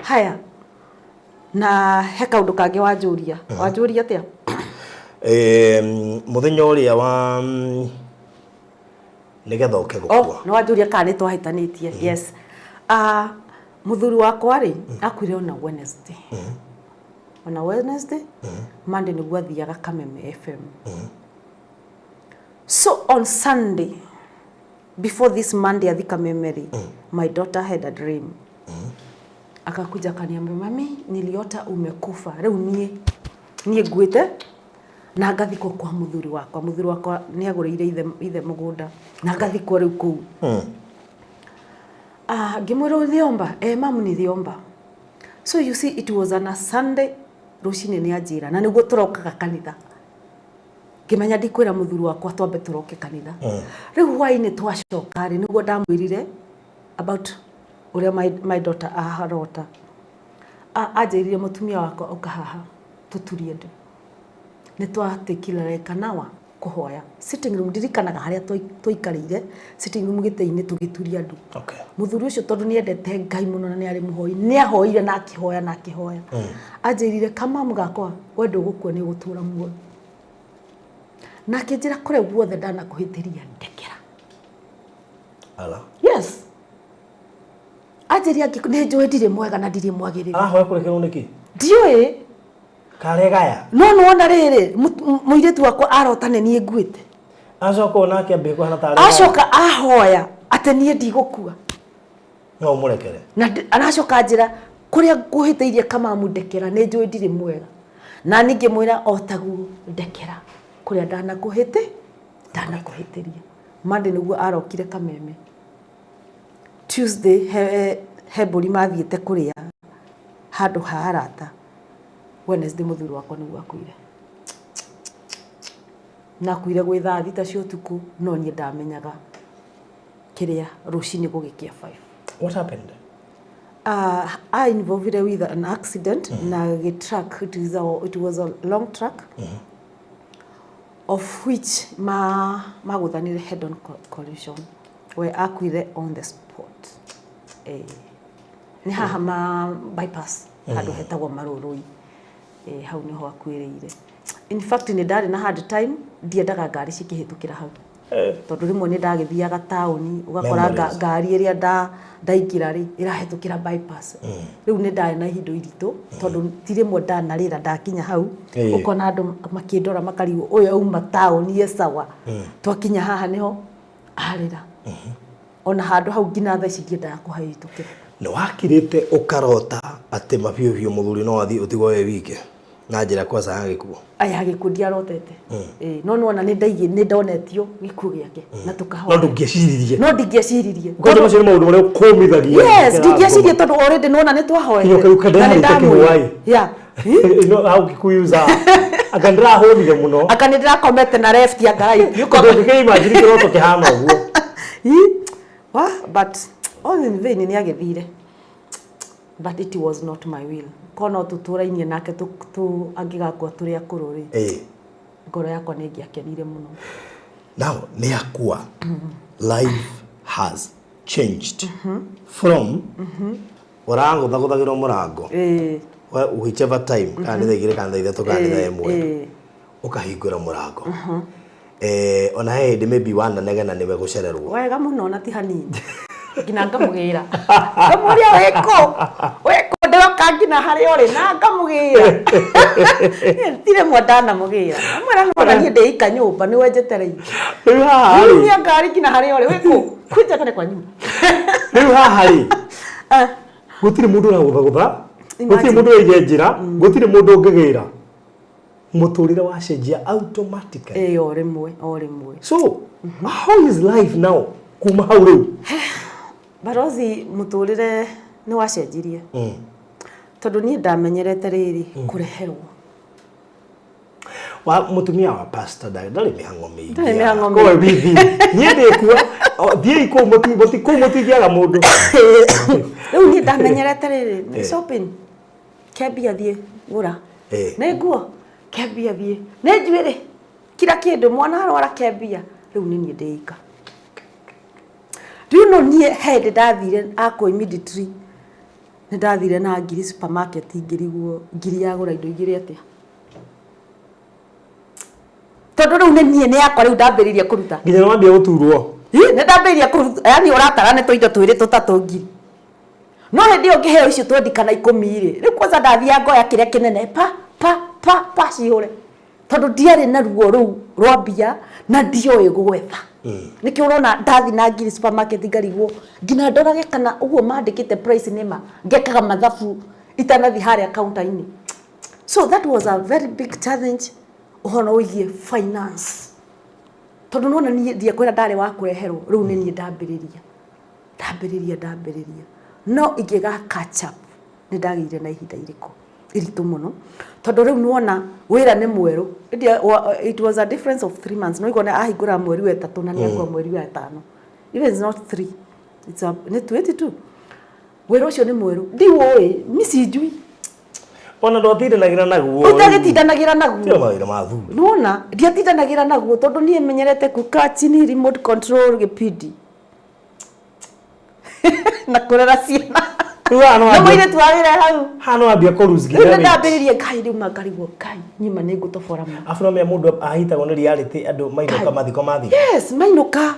Haya, na he kaũndũ kangĩ wanjũria. Wanjũria atĩa? Mũthenya ũrĩa wa nĩgetha ũke Oh, gũkua. nĩ wanjũria kana nĩ twahĩtanĩtie. Yes. Ah, mũthuri wakwa rĩ, akuire ona Wednesday. Ona Wednesday, Monday nĩguo athiaga Kameme FM. So on Sunday, before this Monday athi Kameme rĩ, my daughter had a dream. Akakuja akaniambia, mami, niliota umekufa. Rĩu niĩ nguĩte na ngathikwo kwa mũthuri wakwa. Mũthuri wakwa nĩ agũrĩire ithe mũgũnda na ngathikwo rĩu kũu. Ah, ngĩmwĩra ũliomba? Eh, mamu niliomba. So you see it was on a Sunday rũcinĩ nĩ anjĩra na nĩguo tũrokaga kanitha. Ngĩmenya ndikwĩra mũthuri wakwa twambe tũroke kanitha. Rĩu hwainĩ twacoka rĩ nĩguo ndamwĩrire about ũrĩa my daughter arota. Anjĩrire mũtumia wakwa ũka haha tũturie ndu. Nĩ twatikire like an hour kũhoya. Sitting room ndirikanaga harĩa twaikarĩire sitting room gĩtĩ-inĩ tũgĩturia ndu. Mũthuri ũcio tondũ nĩ endete Ngai mũno na nĩ arĩ mũhoi nĩ ahoire na akĩhoya na akĩhoya. Anjĩrire kamamu gakwa we ndũgũkua nĩ ũgũtũra muoyo. Na akĩnjĩra kũrĩa guothe ndanakũhĩtĩria ndekera. Ala. Yes. Anjĩrire nĩ njũĩ ndirĩ mwega na ndirĩ mwagĩrĩru. Arahoya kũrekerwo nĩkĩ? Ndiũĩ. Karegaya. No nĩwona rĩrĩ mũirĩtu wakwa arota nĩ niĩ nguĩte. Acoka onake ambie kũhana ta aregaya. Acoka ahoya atĩ niĩ ndigũkua. No ũmũrekere. Na aracoka anjĩra kũrĩa ngũhĩtĩirie kamamu ndekera nĩ njũĩ ndirĩ mwega. Na niĩ ngĩmwĩra o taguo ndekera kũrĩa ndanakũhĩtĩria. Monday nĩguo arokire Kameme. Tuesday he mbũri mathiĩte kũrĩa handũ ha arata. Wednesday mũthuri wakwa nĩguo akuire. Na akuire gwĩ thaa 6 cia ũtukũ no niĩ ndamenyaga kĩrĩa rũcinĩ gũgĩkĩa 5. What happened? I involved with an accident na gĩ truck. It was a long truck of which ma magũthanire head on collision we akuire on the spot. Nĩ haha ma bypass handũ hetagwo Marũrũi. Hau nĩho akuĩrĩire. In fact nĩ ndarĩ na hard time, ndiendaga ngari cikĩhĩtũkĩra hau tondũ rĩmwe nĩ ndagĩthiaga taũni ũgakora Memories. Ngari ĩrĩa ndaingĩra rĩ ĩrahĩtũkĩra bypass. Rĩu nĩ ndarĩ na ihinda iritũ tondũ ti rĩmwe ndanarĩra ndakinya hau. Ũkona andũ makĩndora makarigwo ũyũ auma taũni e sawa, twakinya haha nĩho arĩra. Ona handũ hau nginya thaa ici ndiendaga kũhahĩtũkĩra. Nĩ wakirĩte ũkarota atĩ mabiũ biũ mũthuri no athiĩ ũtigwo wĩ wike na njĩra kwanza ya gĩkuũ? Aya, gĩkuũ ndiarotete. Ĩĩ, no nĩwona nĩ ndaigĩ nĩ ndonetio gĩkuũ gĩake na No tũkahoya. ndũngĩeciririe. No ndingĩeciririe. Kwanja macio nĩ maũndũ marĩa ũkũmithagia. Yes, ndingĩecirie tondũ already nĩwona nĩ twahoete. Nginya ũkaruka Na nĩ ndĩrarĩte ndamwĩra. kĩhwaĩ. Yeah. No hau Kikuyu za. Anga ndĩrahũnire mũno. Anga nĩ ndĩrakomete na left anga right. Ũndũ ũngĩkĩimagine kĩroto kĩhana ũguo. Ii, wa, but all in vain nĩ agĩthire. But it was not my will. Korwo no tũtũrainie nake angĩgakua tũrĩ akũrũ rĩ, ngoro yakwa nĩ ĩngĩakenire mũno. Now nĩ akua. Life has changed from ũragũthagũthagĩrwo mũrango whichever time, kana nĩ thaa 2 kana thaa 3 kana nĩ thaa 1, ũkahingũra mũrango. Ona he hĩndĩ maybe wananegena nĩwe gũcererwo. Wega mũno na ti hanini. Nginya ngamũgĩra. Ngamũria wĩkũ? Wĩkũ ndĩroka nginya harĩa ũrĩ na ngamũgĩra. Ti rĩmwe ndanamũgĩra. Amwĩra nĩwona niĩ ndĩika nyũmba nĩwe njetereire. Rĩu haha rĩ, Rĩu ngari nginya harĩa ũrĩ wĩkũ? Kuja kane kwa nyumba. Rĩu haha rĩ, gũtirĩ mũndũ ũragũthagũtha, gũtirĩ Imagine. mũndũ ũraige njĩra, gũtirĩ mũndũ ũngĩgĩra. Mũtũrĩre wacenjia automatically. Ĩĩ, o rĩmwe, o rĩmwe. So, how is life now? Kuma hau rĩu? Barothi, mũtũrĩre nĩ wacenjirie. Tondũ niĩ ndamenyerete rĩrĩ kũreherwo. Wa mutumia wa pastor ndarĩ mĩhang'o mĩingĩ. Ndarĩ mĩhang'o Korwo bithi. Niĩ ndĩkuo, thiĩi kũu kũu mũtingĩaga mũndũ. Rĩu niĩ ndamenyerete rĩrĩ nĩ shopping. Kembia thiĩ gũra. Nĩ nguo kembia thiĩ. Nĩ njuĩrĩ kila kĩndũ mwana arwara kembia. Rĩu nĩ niĩ ndĩika. Do you know niĩ he hĩndĩ ndathire akwa immediately nĩ ndathire na ngiri supermarket ngĩrigwo ngiri yagũra indo igĩrĩ atĩa. Tondũ rĩu nĩ niĩ nĩ yakwa rĩu ndambĩrĩirie kũruta. Nginya nĩ wambia gũturwo. Ĩ, nĩ ndambĩrĩirie kũruta, yani ũratara nĩ tũindo twĩrĩ tũtatũ ngiri. No hĩndĩ ĩyo ngĩheo icio twendi kana 10 rĩ, rĩu kwanza ndathiaga ngoya kĩrĩa kĩnene pa pa pa pa cihũre. Tondũ ndiarĩ na ruo rũu rwa mbia na ndioĩ gwetha. Nĩkĩo ũrona ndathi na ngiri supermarket ngarigwo nginya ndorage kana ũguo mandĩkĩte price nĩ ma, ngekaga mathabu itanathiĩ harĩa counter-inĩ. So that was a very big challenge ũhoro wĩgiĩ finance. Tondũ nĩwona niĩ ndiakwĩra ndarĩ wa kũreherwo, rĩu nĩ niĩ ndambĩrĩria. Ndambĩrĩria ndambĩrĩria. No ingĩga catch up nĩ ndagĩire na ihinda irĩkũ iritũ mũno tondũ rĩu nĩwona wĩra nĩ mwerũ. It was a difference of 3 months. No igua ahingũra mweri wa 3 na nĩ akua mweri wa 5. Even it's not three. It's a, nĩ 22. Wĩra ũcio nĩ mwerũ. Ndiũĩ, mi sijui. Ona ndwatindanagĩra naguo. Ũtagĩtindanagĩra naguo. Tio mawĩra ma thuri. Nĩwona ndiatindanagĩra naguo tondũ niĩ menyerete kukaa chini, remote control gĩbindi na kũrera ciana. Rĩu haha no na mũirĩtu wa wĩra hau. Haha no wambia kũ lose Rĩu nginya nĩ weight. ndambĩrĩria Ngai rĩu makarigwo Ngai nyuma nĩ ngũtobora ma. Afu no menya mũndũ ahitagwo nĩ reality andũ mainũka mathiko mathiĩ. Yes, mainũka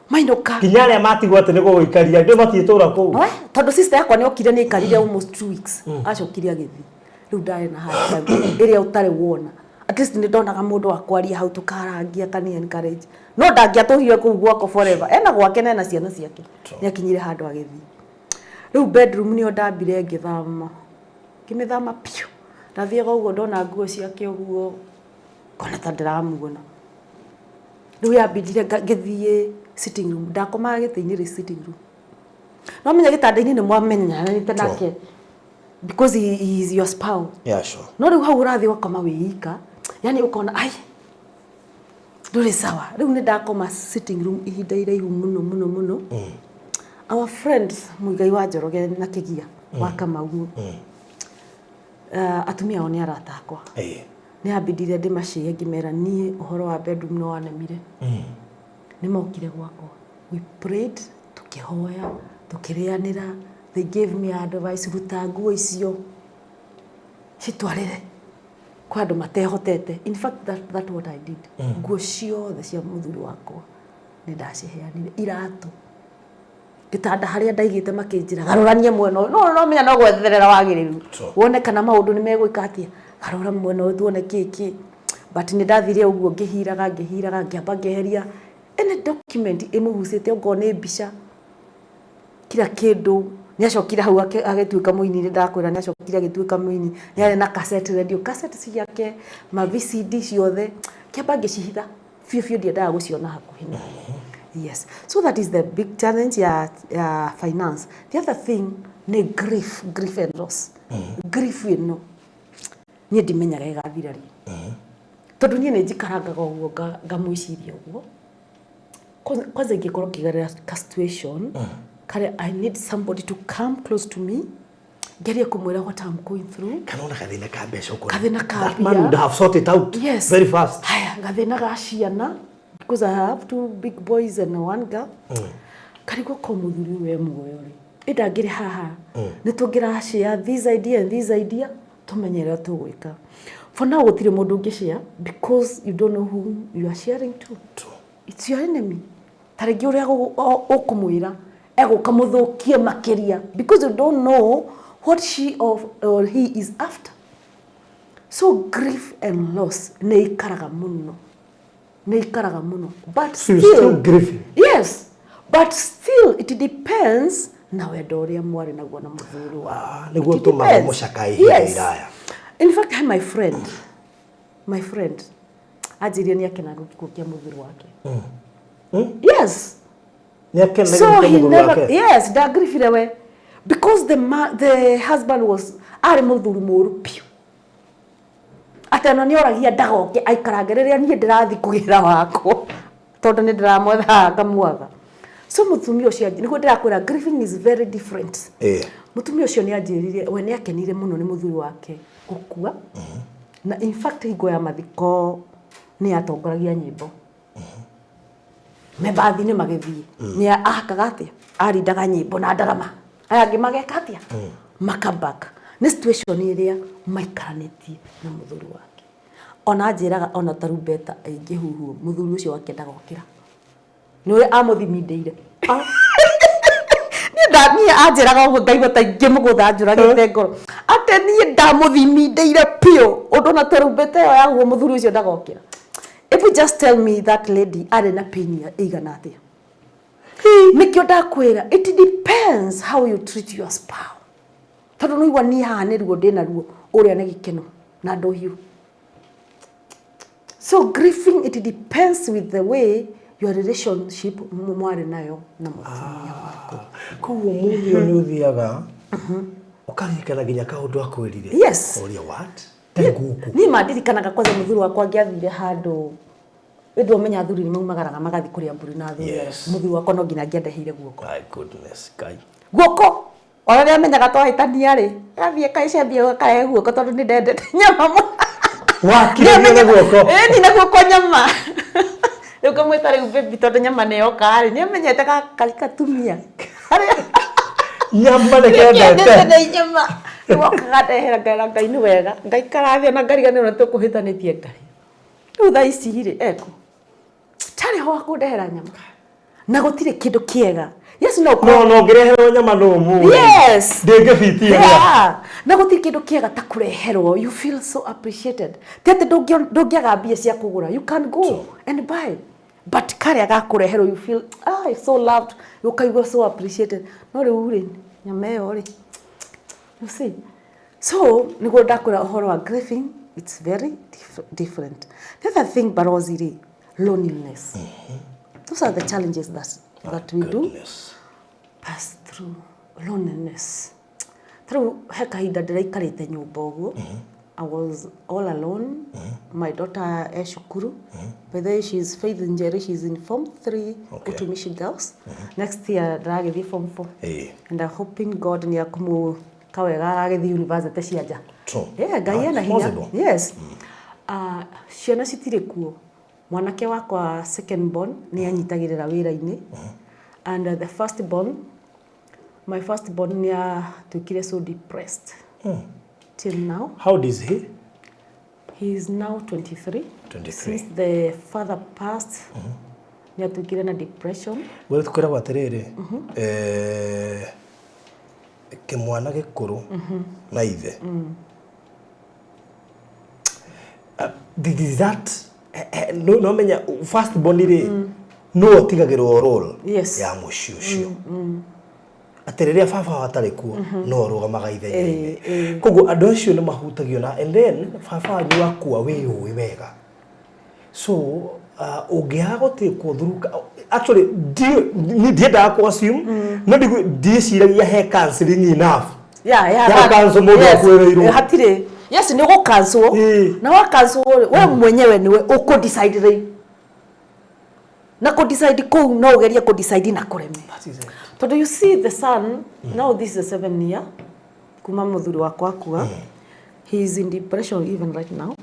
mainũka. Nginya arĩa matigwo atĩ nĩ gũgũikaria andũ matiĩtũra kũu. We, tondũ sister yakwa nĩ okire nĩ aikarire almost 2 weeks, acokire agĩthiĩ. Rĩu ndarĩ na hard time ĩrĩa ũtarĩ wona. At least nĩ ndonaga mũndũ wa kwaria hau tũkarangia akani encourage, no ndangĩatũhire kũu gwakwa forever. Ena gwake na ena ciana ciake. Nĩ akinyire handũ agĩthiĩ. Rĩu bedroom nĩyo ndambire ngĩthama, ngĩmĩthama piũ. Ndathiaga ũguo ndona nguo ciake ũguo ngona ta ndĩramuona. Rĩu yambindire ngĩthiĩ sitting room. Ndakomaga gĩtĩ-inĩ rĩ sitting room. No menya gĩtanda-inĩ nĩ mwamenyanĩte nake because he is your spouse. Yeah, sure. No rĩu hau ũrathiĩ ũgakoma wĩ ika, yani ũkona ai ndũrĩ sawa. Rĩu nĩ ndakoma sitting room ihinda iraihu mũno mũno mũno. Our friend Muigai wa Njoroge na Kĩgia wa Kamau, atumia ao nĩ arata akwa. Nĩ ambindire ndĩmacie ngĩmera niĩ ũhoro wa bedroom no wanemire. Nĩ mokire gwakwa, we prayed, tũkĩhoya, tũkĩrĩanĩra. They gave me advice, ruta nguo icio citwarĩre kwa andũ matehotete. In fact, that what I did. Nguo ciothe cia mũthuri wakwa nĩ ndaciheanire, iratũ, gĩtanda harĩa ndaigĩte makĩnjĩra garũranie mwena ũyũ. No menya no gwetherera wagĩrĩru wone kana maũndũ nĩ megwĩka atĩa, garũra mwena ũyũ tuone kĩ kĩ. But nĩ ndathire ũguo ngĩhiraga ngĩhiraga, ngĩamba ngĩeheria any document ĩmũhucĩte, okorwo nĩ mbica, kila kĩndũ. Nĩ acokire hau agĩtuĩka mũini. Nĩ ndakwĩra nĩ acokire agĩtuĩka mũini. Nĩ arĩ na cassette radio, cassette ciake, ma VCD ciothe kĩamba ngĩcihitha biũ biũ, ndiendaga gũciona hakuhĩ na. Yes, so that is the big challenge ya finance. The other thing nĩ grief, grief and loss. Grief ĩno niĩ ndimenyaga ĩgathira rĩ, tondũ niĩ nĩ njikarangaga ũguo ngamwĩciria ũguo. Kwanza ingĩkorwo ngĩgerera ka situation karĩa I need somebody to come close to me, ngerie kũmwĩra what I'm going through. Kana ona gathĩna ka mbeca ũkona. Gathĩna ka That man mbia. would have sorted it out very fast. Haya, gathĩna ga ciana, because I have two big boys and one girl. Karigwo ko mũthuri ũyũ e muoyo rĩ, ĩndangĩrĩ haha, nĩ tũngĩra share this idea and this idea, tũmenye ũrĩa tũgwĩka. For now gũtirĩ mũndũ ũngĩ share, because you don't know whom you are sharing to. True. It's your enemy. Ta rĩngĩ ũrĩa ũkũmwĩra egũka mũthũkie makĩria, because you don't know what she or he is after. So grief and loss nĩ ikaraga mũno, nĩ ikaraga mũno, but So you're still grieving? Yes, but still it depends na wendo ũrĩa mwarĩ naguo na mũthuri wa. Ah, nĩguo It ũtũmaga depends. mũcakae ihinda Yes. iraya. In fact, my friend, my friend anjĩrire nĩ akenaga gĩkuũ kĩa mũthuri wake. Yes. Nĩ akenaga So gĩkuũ he mũthuri never wake? Yes, ndagribire we, because the husband was, arĩ mũthuri mũru biũ, atĩ ona nĩ oragia ndagoke aikarange rĩrĩa niĩ ndĩrathiĩ kũgĩra wakwa, tondũ nĩ ndĩramwethaga ngamwaga. So mũtumia ũcio, nĩguo ndĩrakwĩra grieving is very different. Mũtumia ũcio nĩ anjĩrire we nĩ akenire mũno nĩ mũthuri wake gũkua, na in fact hingo ya mathiko nĩ atongoragia nyĩmbo mebathi-inĩ magĩthiĩ. Nĩ ahakaga atĩa, arindaga nyĩmbo na ndarama, aya angĩ mageka atĩa, makabaka. Nĩ situation ĩrĩa maikaranĩtie na mũthuri wake. Ona anjĩraga ona tarumbeta ĩngĩhuhwo, mũthuri ũcio wake ndagokĩra, nĩ ũrĩa amũthimindĩire. Niĩ niĩ anjĩraga ũguo ngaigua ta ingĩmũgũtha njũragĩte ngoro, atĩ niĩ ndamũthimindĩire biũ ũndũ na tarumbeta ĩyo yahuhwo mũthuri ũcio ndagokĩra. If you just tell me that lady arĩ na pain ĩigana atĩa. Nĩkĩo ndakwĩra it depends how you treat your spouse, tondũ nĩigua niĩ haha nĩ ruo ndĩna ruo, ũrĩa nĩ gĩkeno na ndũhiũ. So grieving, it depends with the way your relationship mwarĩ nayo na mũtumia waku. Koguo mũthĩ ũyũ nĩ ũthiaga ũkaririkana nginya kaũndũ akwĩrire? Yes. Ũria what ndarĩ gũkũ. Niĩ mandirikanaga kwanza mũthuri wakwa angĩathire handũ, ĩndĩ ũmenya athuri nĩ maumagaraga magathiĩ kũrĩa mbũri na athuri aya. Mũthuri wakwa no nginya angĩandeheire guoko. My goodness, Ngai. Guoko ona rĩrĩa amenyaga twahĩtania rĩ, agathiĩ akacambia akarehe guoko, tondũ nĩ ndendete nyama mũno. Wakiragia na guoko? Ĩni, na guoko nyama. Rĩu ngamwĩta, "Rĩu baby, tondũ nyama nĩ yoka rĩ," nĩ amenyete gaka katumia harĩa Nyama nĩ kendete kendete. Nĩ nyama. Rĩu okaga ndehera, ngera Ngai nĩ wega, ngaikara thĩ ona ngariganĩrwo nĩ tũkũhĩtanĩtie Ngai. Rĩu thaa ici rĩ, eku tarĩ ho wa kũndehera nyama na gũtirĩ kĩndũ kĩega. Yes, no. No ngĩreherwo nyama no mũĩ. Yes. Ndĩngĩbitia. Yeah. Na gũtirĩ kĩndũ kĩega ta kũreherwo, you feel so appreciated. Ti atĩ ndũngĩaga mbia cia kũgũra, you can go and buy, but karĩa gakũreherwo you feel, ah, it's so loved, ũkaigua so appreciated. No rĩu rĩ, nyama ĩyo rĩ, you see. So nĩguo ndakwĩra ũhoro wa grieving, it's very different. The other thing, barozi rĩ, loneliness. Those are the challenges that we do Goodness. pass through. Loneliness, ta rĩu he kahinda ndĩraikarĩte nyũmba ũguo, I was all alone. My daughter e cukuru. By the way, she is Faith Njeri, she is in form 3. Utumishi Girls. Next year ndĩragĩthiĩ form 4. And I'm hoping God nĩ akũmũka wega agagĩthiĩ university cia nja. Yeah, Ngai ena It's hinya. possible. Yes. Ah, ciana citirĩ kuo. Mwanake wakwa second born nĩ anyitagĩrĩra wĩra-inĩ, and the first born, my first born nĩ atuĩkire so depressed till now. How old is he? He is now 23. 23. Since the father passed, nĩ atuĩkire na depression. We twĩragwo atĩrĩrĩ, kĩmwana gĩkũrũ na ithe. Did is that no menya first born rĩ, no atigagĩrwo role ya mũciĩ ũcio. Atĩ rĩrĩa baba wao atarĩ kuo no ũrũgamaga ithenya-inĩ. Koguo andũ acio nĩ mahutagio na and then baba wanyu akua wĩyũĩ wega. So ũngĩaga gũtĩkwo through actually niĩ ndiendaga kũ assume no ndiĩciragia he counseling enough. Yeah, Ya cancel mũndũ akuĩrĩirwo. Hatirĩ. Yes, nĩ ũgũ cancel. Na wa cancel rĩ, we mwenyewe nĩwe ũkũ decide rĩ. Na kũ decide kũu no ũgerie kũ decide na kũreme. That is it. Tondũ you see the son, now this is the 7 year kuma mũthuri wakwa akua. He is in depression even right now.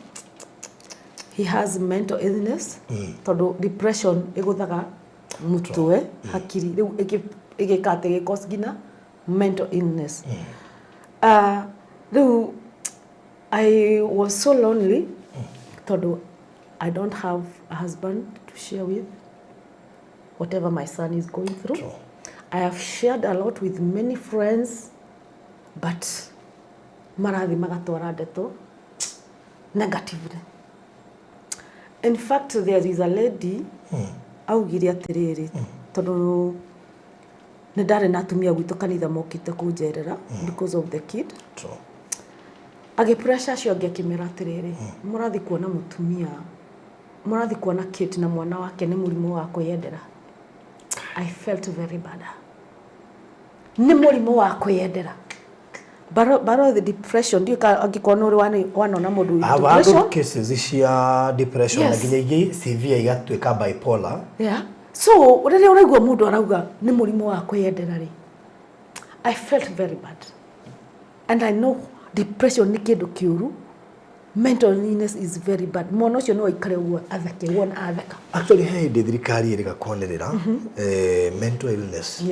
He has mental illness tondũ depression ĩgũthaga mũtwe, hakiri, rĩu ĩgĩka atĩ ĩgĩ cause nginya mental illness. Rĩu I was so lonely tondũ I don't have a husband to share with whatever my son is going through. True. I have shared a lot with many friends, but marathi magatwara ndeto negatively. In fact, there is a lady augire atĩrĩrĩ, tondũ nĩ ndarĩ na atumia gwitũ kanitha mokĩte kũnjerera because of the kid. True. Agĩpressure acio angĩ akĩmera atĩrĩrĩ, mũrathi kuona mũtumia, mũrathi kuona Kate na mwana wake nĩ mũrimũ wa kwĩyendera. I felt very bad. Nĩ mũrimũ wa kwĩyendera. Baro the depression, ndiũĩ kana angĩkorwo nĩ ũrĩ wanona mũndũ with I have handled depression. cases cia depression na nginya ingĩ severe igatuĩka bipolar. Yeah. So rĩrĩa ũraigua mũndũ arauga nĩ mũrimũ wa kwĩyendera rĩ, I felt very bad. And I know depression nĩ kĩndũ kĩũru. Mental illness is very bad. Mwana ũcio no aikare ũguo atheke, wona atheka. Actually he hĩndĩ thirikari ĩrĩga kwanĩrĩra mental illness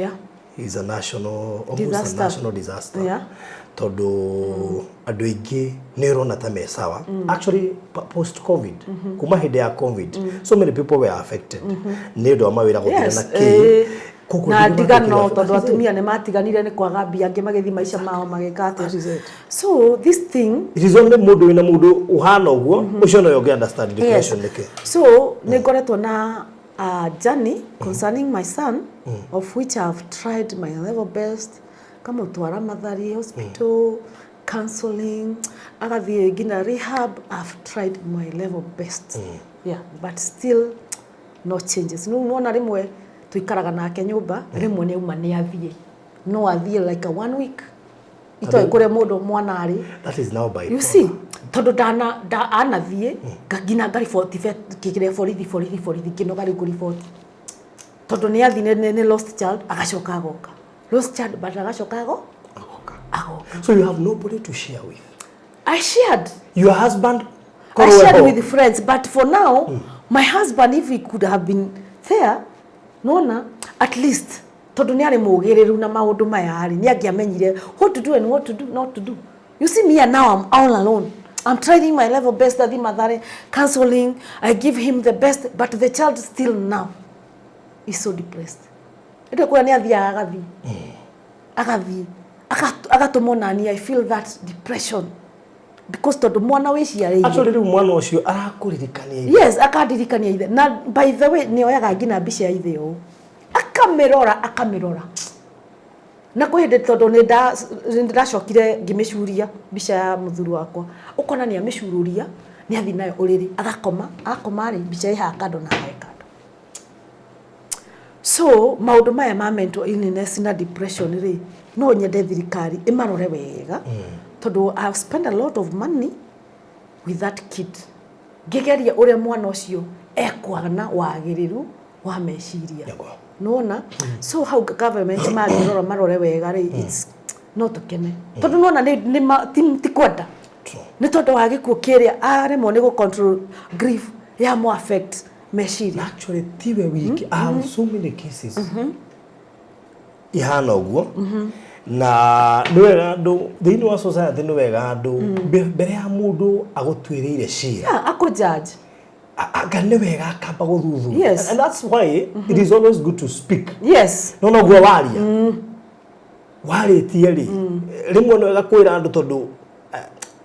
is a national, almost Disaster. a national disaster. Tondũ andũ aingĩ nĩ ũrona ta me sawa. Actually post COVID, kuma hĩndĩ ya COVID, so many people were affected nĩ ũndũ wa mawĩra gũthira na kĩ. Koguo Na andũ nĩ ndigano matuĩkire tondũ That is it. atumia nĩ matiganire nĩ kwaga mbia, angĩ magĩthiĩ maica mao magĩka That is atĩa. it. So this thing It is only mũndũ wĩna mũndũ ũhana ũguo ũcio nowe ũngĩ understand depression nĩkĩ. So nĩ ngoretwo na journey concerning my son, of which I have tried my level best, ngamũtwara Mathari Hospital, counseling, agathiĩ nginya rehab. I've tried my level best, yeah, but still no changes. Rĩu nona rĩmwe tũikaraga nake nyũmba, rĩmwe nĩ auma, nĩ athiĩ, no athiĩ like a one week itoĩ kũrĩa mũndũ mwana arĩ. That is now bipolar. You see, tondũ ndana anathiĩ nginya ngariboti kĩrĩa borithi borithi borithi, ngĩnoga rĩu kũriboti tondũ nĩ athiĩ nĩ lost child, agacoka agoka, lost child, but agacoka Agoka. Agoka. So you have nobody to share with. I shared. Your husband I korwo shared eho. with friends, but for now, my husband, if he could have been there, nona at least tondũ nĩ arĩ mũgĩrĩru na maũndũ maya rĩ, nĩ angĩamenyire what to do and what to do not to do. You see me, and now I'm all alone. I'm trying my level best, athi Mathare, counseling, I give him the best, but the child still now is so depressed. Ĩndĩ kũrĩa nĩ athiaga agathiĩ agatũmwo nani, I feel that depression because tondũ mwana wĩciarĩire. Actually rĩu mwana ũcio arakũririkania ithe. Yes, akandirikania ithe. Na by the way, nĩ oyaga nginya mbica ya ithe ũũ, akamĩrora, akamĩrora. Na kwĩ hĩndĩ tondũ nĩ ndacokire ngĩmĩcuria mbica ya mũthuri wakwa, ũkona nĩ amĩcururia, nĩ athiĩ nayo ũrĩrĩ, agakoma, akoma rĩ, mbica ĩ haha kando na haha ĩ kando. So maũndũ maya ma mental illness na depression rĩ, no nyende thirikari ĩmarore wega tondũ I have spent a lot of money with that kid ngĩgeria ũrĩa mwana ũcio ekwana wagĩrĩru wa meciria. Nona so how government mangĩrora marore wega rĩ, it's no tũkene tondũ nona nĩ ti kwenda. True. Nĩ tondũ wa gĩkuũ kĩrĩa aremwo nĩ gũ control grief ya mo affect meciria. Actually tiwe wiki. I have so many cases ihana ũguo na nĩ wega andũ thĩinĩ wa society, nĩ wega andũ mbere ya mũndũ agũtuĩrĩire cira Yeah, akũ judge. Anga nĩ wega akamba gũthuthuria. And that's why it is always good to speak. No noguo waria warĩtie rĩ, rĩmwe nĩ wega kwĩra andũ tondũ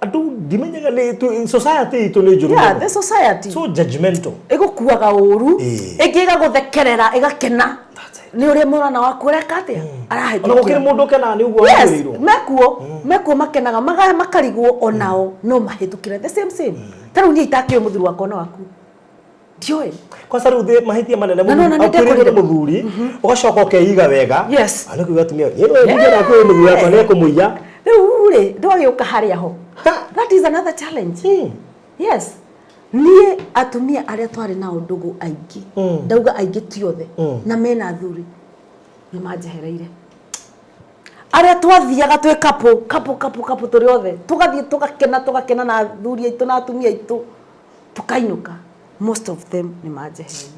andũ ndimenyaga nĩ society itũ nĩ njũru mũno. The society So judgmental. Ĩgũkuaga ũru. Ĩngĩ ĩgagũthekerera, ĩgakena. That's it. Nĩ ũrĩa mwana waku ũreka atĩa Ona gũkĩrĩ arahĩtũkĩra. Mũndũ ũkenaga nĩ ũguo Yes. wagĩrĩirwo. Mekuo makenaga makarigwo onao no mahĩtũkĩre the same same. Ta rĩu niĩ itakĩũĩ mũthuri wakwa na waku ndiũĩ. Kwanza rĩu mahĩtia manene Na nona nĩ akuĩrĩirwo nĩ ndekorire. mũthuri, ũgacoka ũkeiga wega. Yes. Nĩ kuga atumia nĩ mũthuri wakwa nĩ ekũmũiya. Rĩu rĩ ndwagĩũka harĩa ho, that is another challenge. Yes, niĩ atumia arĩa twarĩ nao ndũgũ aingĩ, ndauga aingĩ ti othe, na mena athuri nĩ manjehereire. Arĩa twathiaga twĩ couple couple couple couple, tũrĩ othe tũgathiĩ tũgakena tũgakena na athuri aitũ na atumia aitũ tũkainũka, most of them nĩ manjehereire.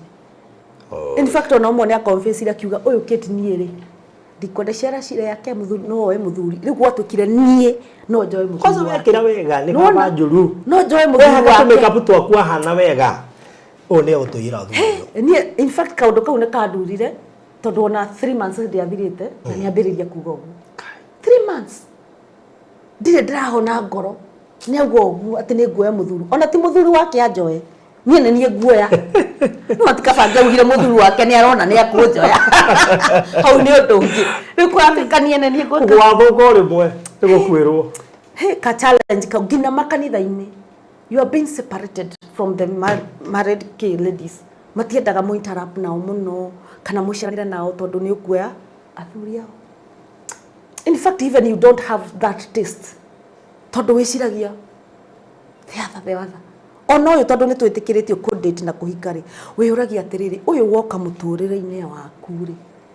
In fact, ona ũmwe nĩ aconfessire akiuga, "Ũyũ Kate, niĩ rĩ ndikwenda ciara cira yake mũthuri, no oe mũthuri." Rĩu gwatuĩkire niĩ no njoe mũthuri Kwanza wake. wekĩra wega nĩ Nĩwona? baba njũru. No njoe mũthuri Wehaka wake. tũmĩkabu twaku ahana wega, ũyũ nĩ egũtũiyĩra thuri ũyũ. Niĩ in fact kaũndũ kau nĩ kandurire tondũ ona 3 months ndĩathirĩte na nĩambĩrĩria kuga ũguo. 3 months ndirĩ ndĩrahona ngoro, nĩ auga ũguo atĩ nĩ nguoya mũthuri, ona ti mũthuri wake anjoe, niĩ nĩ niĩ nguoya. No atikabange augire mũthuri wake nĩ arona nĩ akũnjoya, hau nĩ ũndũ ũngĩ. Rĩu kũratuĩka niĩ nĩ niĩ ngwĩka. Gwathũka o rĩmwe nĩ gũkuĩrwo. Hey, ka challenge kau nginya makanitha-inĩ you are being separated from the married k ladies. Matiendaga mu interrupt nao mũno kana mũceranĩre nao tondũ nĩ ũkuoya athuri ao. In fact, even you don't have that taste tondũ wĩciragia the other, the other. Ona ũyũ, tondũ nĩ twĩtĩkĩrĩtio kũ date na kũhika rĩ, wĩyũragia atĩrĩrĩ, ũyũ woka mũtũrĩre-inĩ waku rĩ,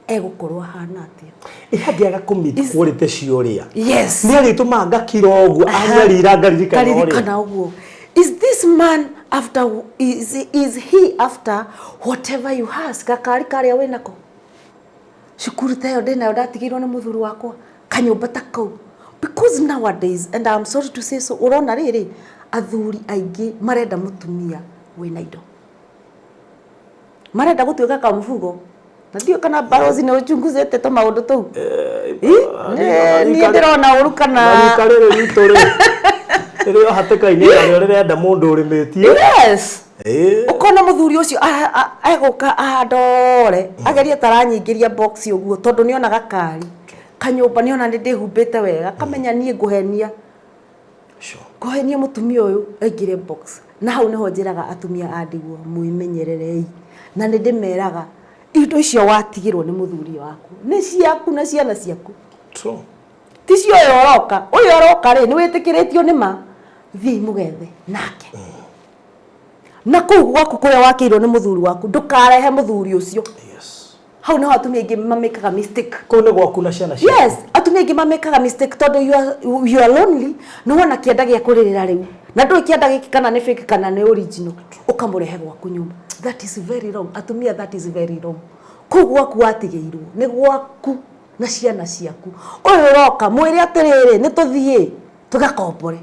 egũkorwo ahana atĩa? Ĩ angĩaga kũ meet quality cia ũrĩa Yes. Nĩ arĩtũmaga ngakira ũguo anyarira ngaririkana ũrĩa. Karirikana ũguo. Is this man after, is he after whatever you has, gakari karĩa wĩnako, cukuru ta ĩyo ndĩnayo ndatigĩirwo nĩ mũthuri wakwa, kanyũmba ta kau? Because nowadays, and I'm sorry to say so, ũrona rĩrĩ athuri aingĩ marenda mũtumia wĩna indo, marenda gũtuĩka kamũbugo. Na ndiũĩ kana barozi nĩ ũchunguzĩte tũmaũndũ tũu. Ĩ? Niĩ ndĩrona ũru kana Marika rĩrĩ ritũ rĩ rĩrĩ o hatĩka-inĩ narĩo rĩrenda mũndũ ũrĩmĩtie. Yes. Ũkona mũthuri ũcio egũka ahandore agerie taranyingĩria box ũguo tondũ nĩona gakari kanyũmba, nĩona nĩ ndĩhumbĩte wega, kamenya niĩ ngũhenia ngũhenia mũtumia ũyũ aingĩre box. Na hau nĩho njĩraga atumia a ndigwa, mwĩmenyererei, na nĩ ndĩmeraga indo icio watigĩrwo nĩ mũthuri waku nĩ ciaku na ciana ciaku. True. Ti cio ũyũ ũroka. Ũyũ ũroka rĩ, nĩ wĩtĩkĩrĩtio nĩ ma thiĩi mũgethe nake na kũu gwaku kũrĩa wakĩirwo nĩ mũthuri waku, ndũkarehe mũthuri ũcio. Hau nĩho atumia aingĩ mamĩkaga mistake. Kũu nĩ gwaku na ciana ciaku. Yes, atumia aingĩ mamĩkaga mistake tondũ you are lonely, nĩ wona kĩenda gĩa kũrĩrĩra rĩu na ndũĩ kĩenda gĩkĩ kana nĩ fake kana nĩ original, ũkamũrehe gwaku nyũmba. That is very wrong, atumia, that is very wrong. Kũu gwaku watigĩirwo nĩ gwaku na ciana ciaku. Ũyũ ũroka mwĩre atĩrĩrĩ, nĩ tũthiĩ tũgakombore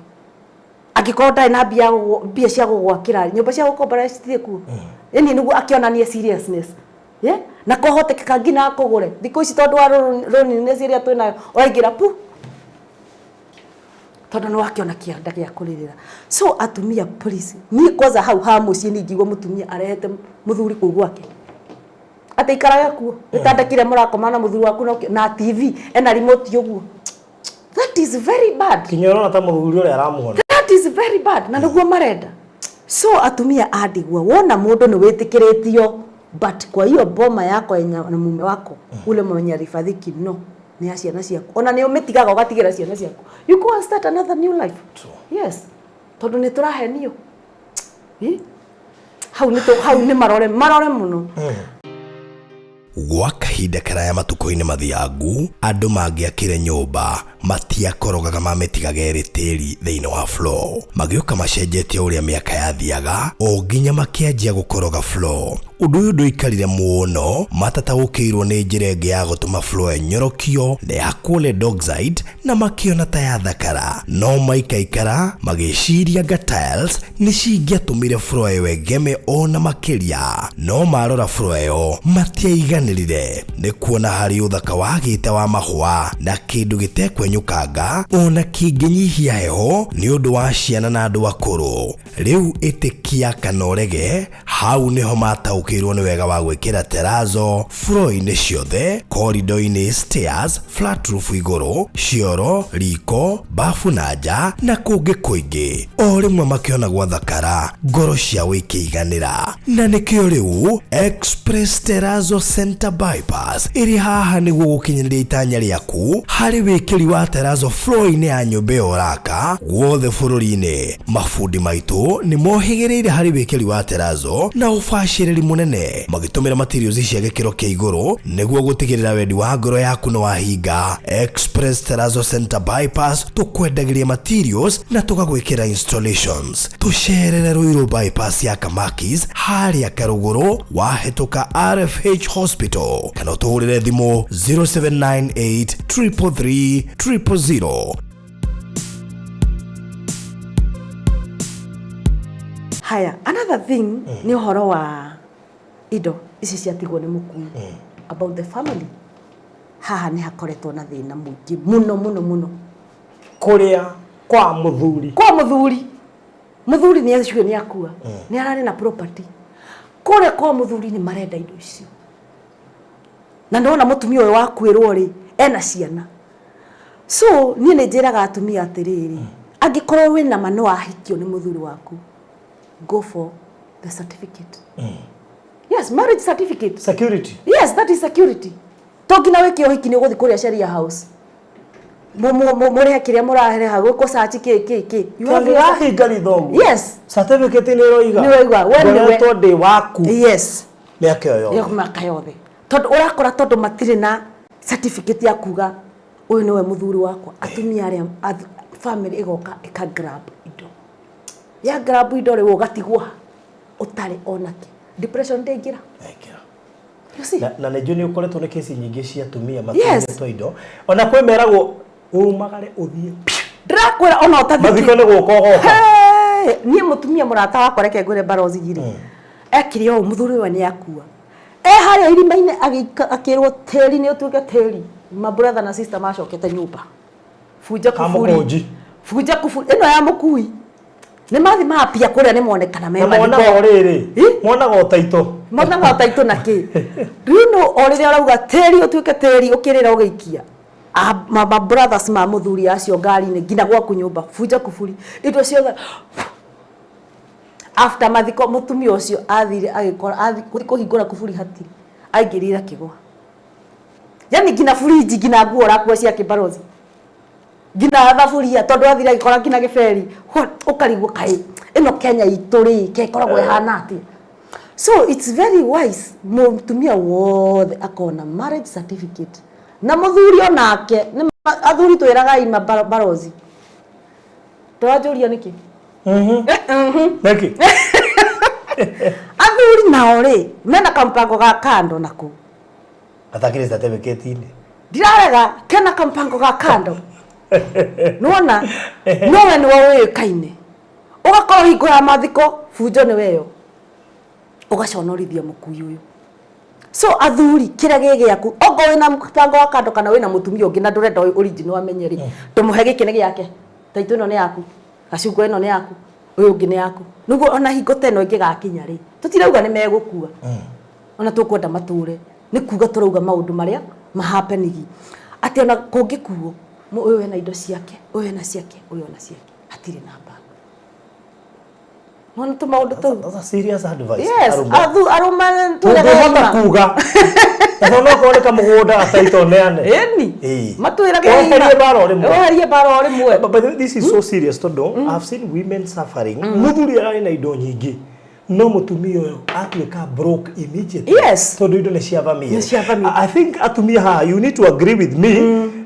angĩkorwo ndarĩ na mbia mbia cia gũgwakĩra nyũmba cia gũkombora citirĩ kuo, ĩni nĩguo akĩonanie seriousness, yeah? Na kũhotekeka nginya akũgũre thikũ ici tondũ wa loneliness ĩrĩa twĩnayo, ũraingĩra pu tondũ nĩ wakĩona kĩanda gĩa kũrĩrĩra. So atumia, please, niĩ kwanza hau ha mũciĩ nĩ ingĩigua mũtumia arehete mũthuri kũu gwake atĩ ikarage kuo gĩtanda kĩrĩa mũrakoma na mũthuri waku na TV ena remote ũguo, that is very bad. Kinya ũrona ta mũthuri ũrĩa aramuona. That is very bad, na nĩguo marenda. So atumia a ndigwa, wona mũndũ nĩ wĩtĩkĩrĩtio, but kwa hiyo boma yako yenye na mume wako ule mwenye alifariki, no nĩ ya ciana ciaku, ona nĩ ũmĩtigaga ũgatigĩra ciana ciaku, you go and start another new life. True. Yes, tondũ nĩ tũrahenio. Ĩ? Hau nĩ hau nĩ marore marore mũno. Gwa kahinda karaya matukũ-inĩ mathiangu, andũ mangĩakire nyũmba matiakorogaga, mamĩtigaga ĩrĩ tĩri thĩinĩ wa floor. Magĩũka macenjetie ũrĩa mĩaka yathiaga o nginya makĩanjia gũkoroga floor. Ũndũ ũyũ ndũikarire mũno matataũkĩirwo nĩ njĩra ĩngĩ ya gũtũma floor ĩnyorokio na ĩhakwo lead oxide na makĩona ta yathakara, no maikaikara magĩciria nga tiles nĩ cingĩatũmire floor ĩyo ĩgeme ona makĩria. No marora floor ĩyo matiaiganĩrire nĩ kuona harĩ ũthaka wagĩte wa mahũa na kĩndũ gĩtekwenyũkanga ona kĩngĩnyihia heho nĩ ũndũ wa ciana na andũ akũrũ. Rĩu ĩtĩkia kana ũrege, hau nĩho mataũkĩirwo. mataũkĩirwo nĩ wega wa gwĩkĩra terazo floor-inĩ ciothe, corridor-inĩ, stairs, flat roof igũrũ, cioro, riko, bafu na nja na kũngĩ kũingĩ. O rĩmwe makĩona gwathakara, ngoro ciao ikĩiganĩra. Na nĩkĩo rĩu Express Terrazzo Center Bypass ĩrĩ haha nĩguo gũkinyanĩria itanya rĩaku harĩ wĩkĩri wa terrazzo floor-inĩ ya nyũmba ĩyo ũraka guothe bũrũri-inĩ. Mabundi maitũ nĩ mohĩgĩrĩire harĩ wĩkĩri wa terrazzo na ũbacĩrĩri mũnene magĩtũmĩra materials cia gĩkĩro kĩa igũrũ nĩguo gũtigĩrĩra wendi wa ngoro yaku nĩ wahinga. Express Terrazzo Center Bypass tũkwendagĩria materials na tũgagwĩkĩra installations. Tũcerere Ruiru Bypass ya Kamakis harĩa Karũgũrũ wahĩtũka RFH Hospital kana ũtũhũrĩre thimũ 0798 333 000. Haya, another thing nĩ ũhoro wa indo ici ciatigwo nĩ mũkui about the family. Haha nĩ hakoretwo na thĩna mũingĩ mũno mũno mũno. Kũrĩa kwa mũthuri. Kwa mũthuri. Mũthuri nĩ acio nĩ akua. Nĩ ararĩ na property. Kũrĩa kwa mũthuri nĩ marenda indo icio. Na ndona mũtumia ũyũ wakuĩrwo rĩ, ena ciana. So niĩ nĩ njĩraga atumia atĩrĩrĩ, angĩkorwo wĩna ma nĩ wahikio nĩ mũthuri waku, go for the certificate. Yes, marriage certificate. Security. Yes, that is security. To nginya wĩke ũhiki nĩ ũgũthiĩ kũrĩa Sheria House. Mũrĩhe kĩrĩa mũrarĩha, gwĩkwo search kĩ kĩ kĩ. You have your Kĩrahinga ritho ũguo. Yes. Certificate nĩ ĩroiga. Nĩ ĩroiga, we nĩwe. Ngoretwo ndĩ waku. Yes. Mĩaka ĩyo yothe. Yo mĩaka yothe. Tondũ ũrakora tondũ matirĩ na certificate ya kuga ũyũ nĩwe mũthuri wakwa. Atumia arĩa family ĩgoka ĩka grab indo. Ya grab indo rĩ, ũgatigwo ũtarĩ onake. Depression ndĩngĩra. Ndĩngĩra. You see? Na nĩ njũĩ nĩ ũkoretwo na kesi nyingĩ cia atumia Yes. matunyĩtwo indo. Ona kwĩ meragwo umagare ũthiĩ. Ndĩrakwĩra ona ũtathikĩ. Mathiko nĩ gũka ũgoka. Hey! Niĩ mũtumia mũrata wakwa reke ngwĩre barozi igĩrĩ. Ekire ũũ mũthuri ũyũ nĩ akua. E harĩa irima-inĩ akĩrwo tĩri nĩ ũtuĩke tĩri. Ma brother na sister macokete nyũmba. Bunja kuburi. Kamũkũnji. Bunja kuburi. Ĩno ya mũkui. Nĩ mathi mapia kũrĩa nĩ monekana me Na mathiko. monaga o rĩrĩ. Ĩ? Monaga o taitũ. Monaga o taitũ na kĩ. Do you know o rĩrĩa ũrauga tĩri ũtuĩke tĩri ũkĩrĩra ũgĩikia. Ma brothers ma mũthuri acio ngari-inĩ nginya gwaku nyũmba. Bunja kuburi. Indo ciothe. After mathiko mũtumia ũcio athire agĩkora athi kũhingũra kuburi hatirĩ. Aingĩrire akĩgũa. Yani nginya fridge nginya nguo ũrakua cia kĩbarothi. Nginya thaburia tondũ athire agĩkora nginya gĩberi. Ũkarigwo kaĩ ĩno Kenya itũ rĩ ke ĩkoragwo ĩhana atĩa. So it's very wise mũtumia wothe akona marriage certificate. Na mũthuri onake nĩ athuri twĩragai mabarothi. Ndũranjũria nĩkĩ? Nĩkĩ? Athuri nao rĩ mena kampango ga kando nako. Gatakĩrĩ certificate-inĩ. Ndirarega kena kampango ga kando. Nĩwona? Nowe nĩwe ũĩkaine. Ũgakorwo hingo ya mathiko bunjo nĩwe ĩyo. Ũgaconorithia mũkui ũyũ. So athuri kĩrĩa gĩ gĩaku okorwo wĩna mũbango wa kando kana wĩna mũtumia ũngĩ na ndũrenda original amenye rĩ, ndũmũhe gĩkĩ nĩ gĩake, taitũ ĩno nĩ yaku, gacungwa ĩno nĩ yaku, ũyũ ũngĩ nĩ yaku. Nĩguo ona hingo ta ĩno ĩngĩgakinya rĩ, tũtirauga nĩ megũkua. Ona tũkwenda matũre. Nĩ kuga tũrauga maũndũ marĩa mahapenigi. Atĩ ona kũngĩkuo, ũyũ ena indo ciake, ũyũ ena ciake, ũyũ ena ciake. Hatirĩ na mbara. Nona tũmaũndũ tũu. That's a serious advice. Yes, Arũme. athu arũme twĩrage Ndũngĩhota ima. kuga. Na tondũ okorwo nĩ kamũgũnda gataitũ neane. Ĩni. Ĩĩ. Matwĩrage Weherie mbara o rĩmwe. Weherie mbara o rĩmwe. But by the way, this is so serious tondũ I've seen women suffering. Mũthuri ararĩ na indo nyingĩ no mũtumia ũyũ atuĩka broke immediately. Yes. Tondũ indo nĩ cia family. Nĩ cia family. I think atumia haha you need to agree with me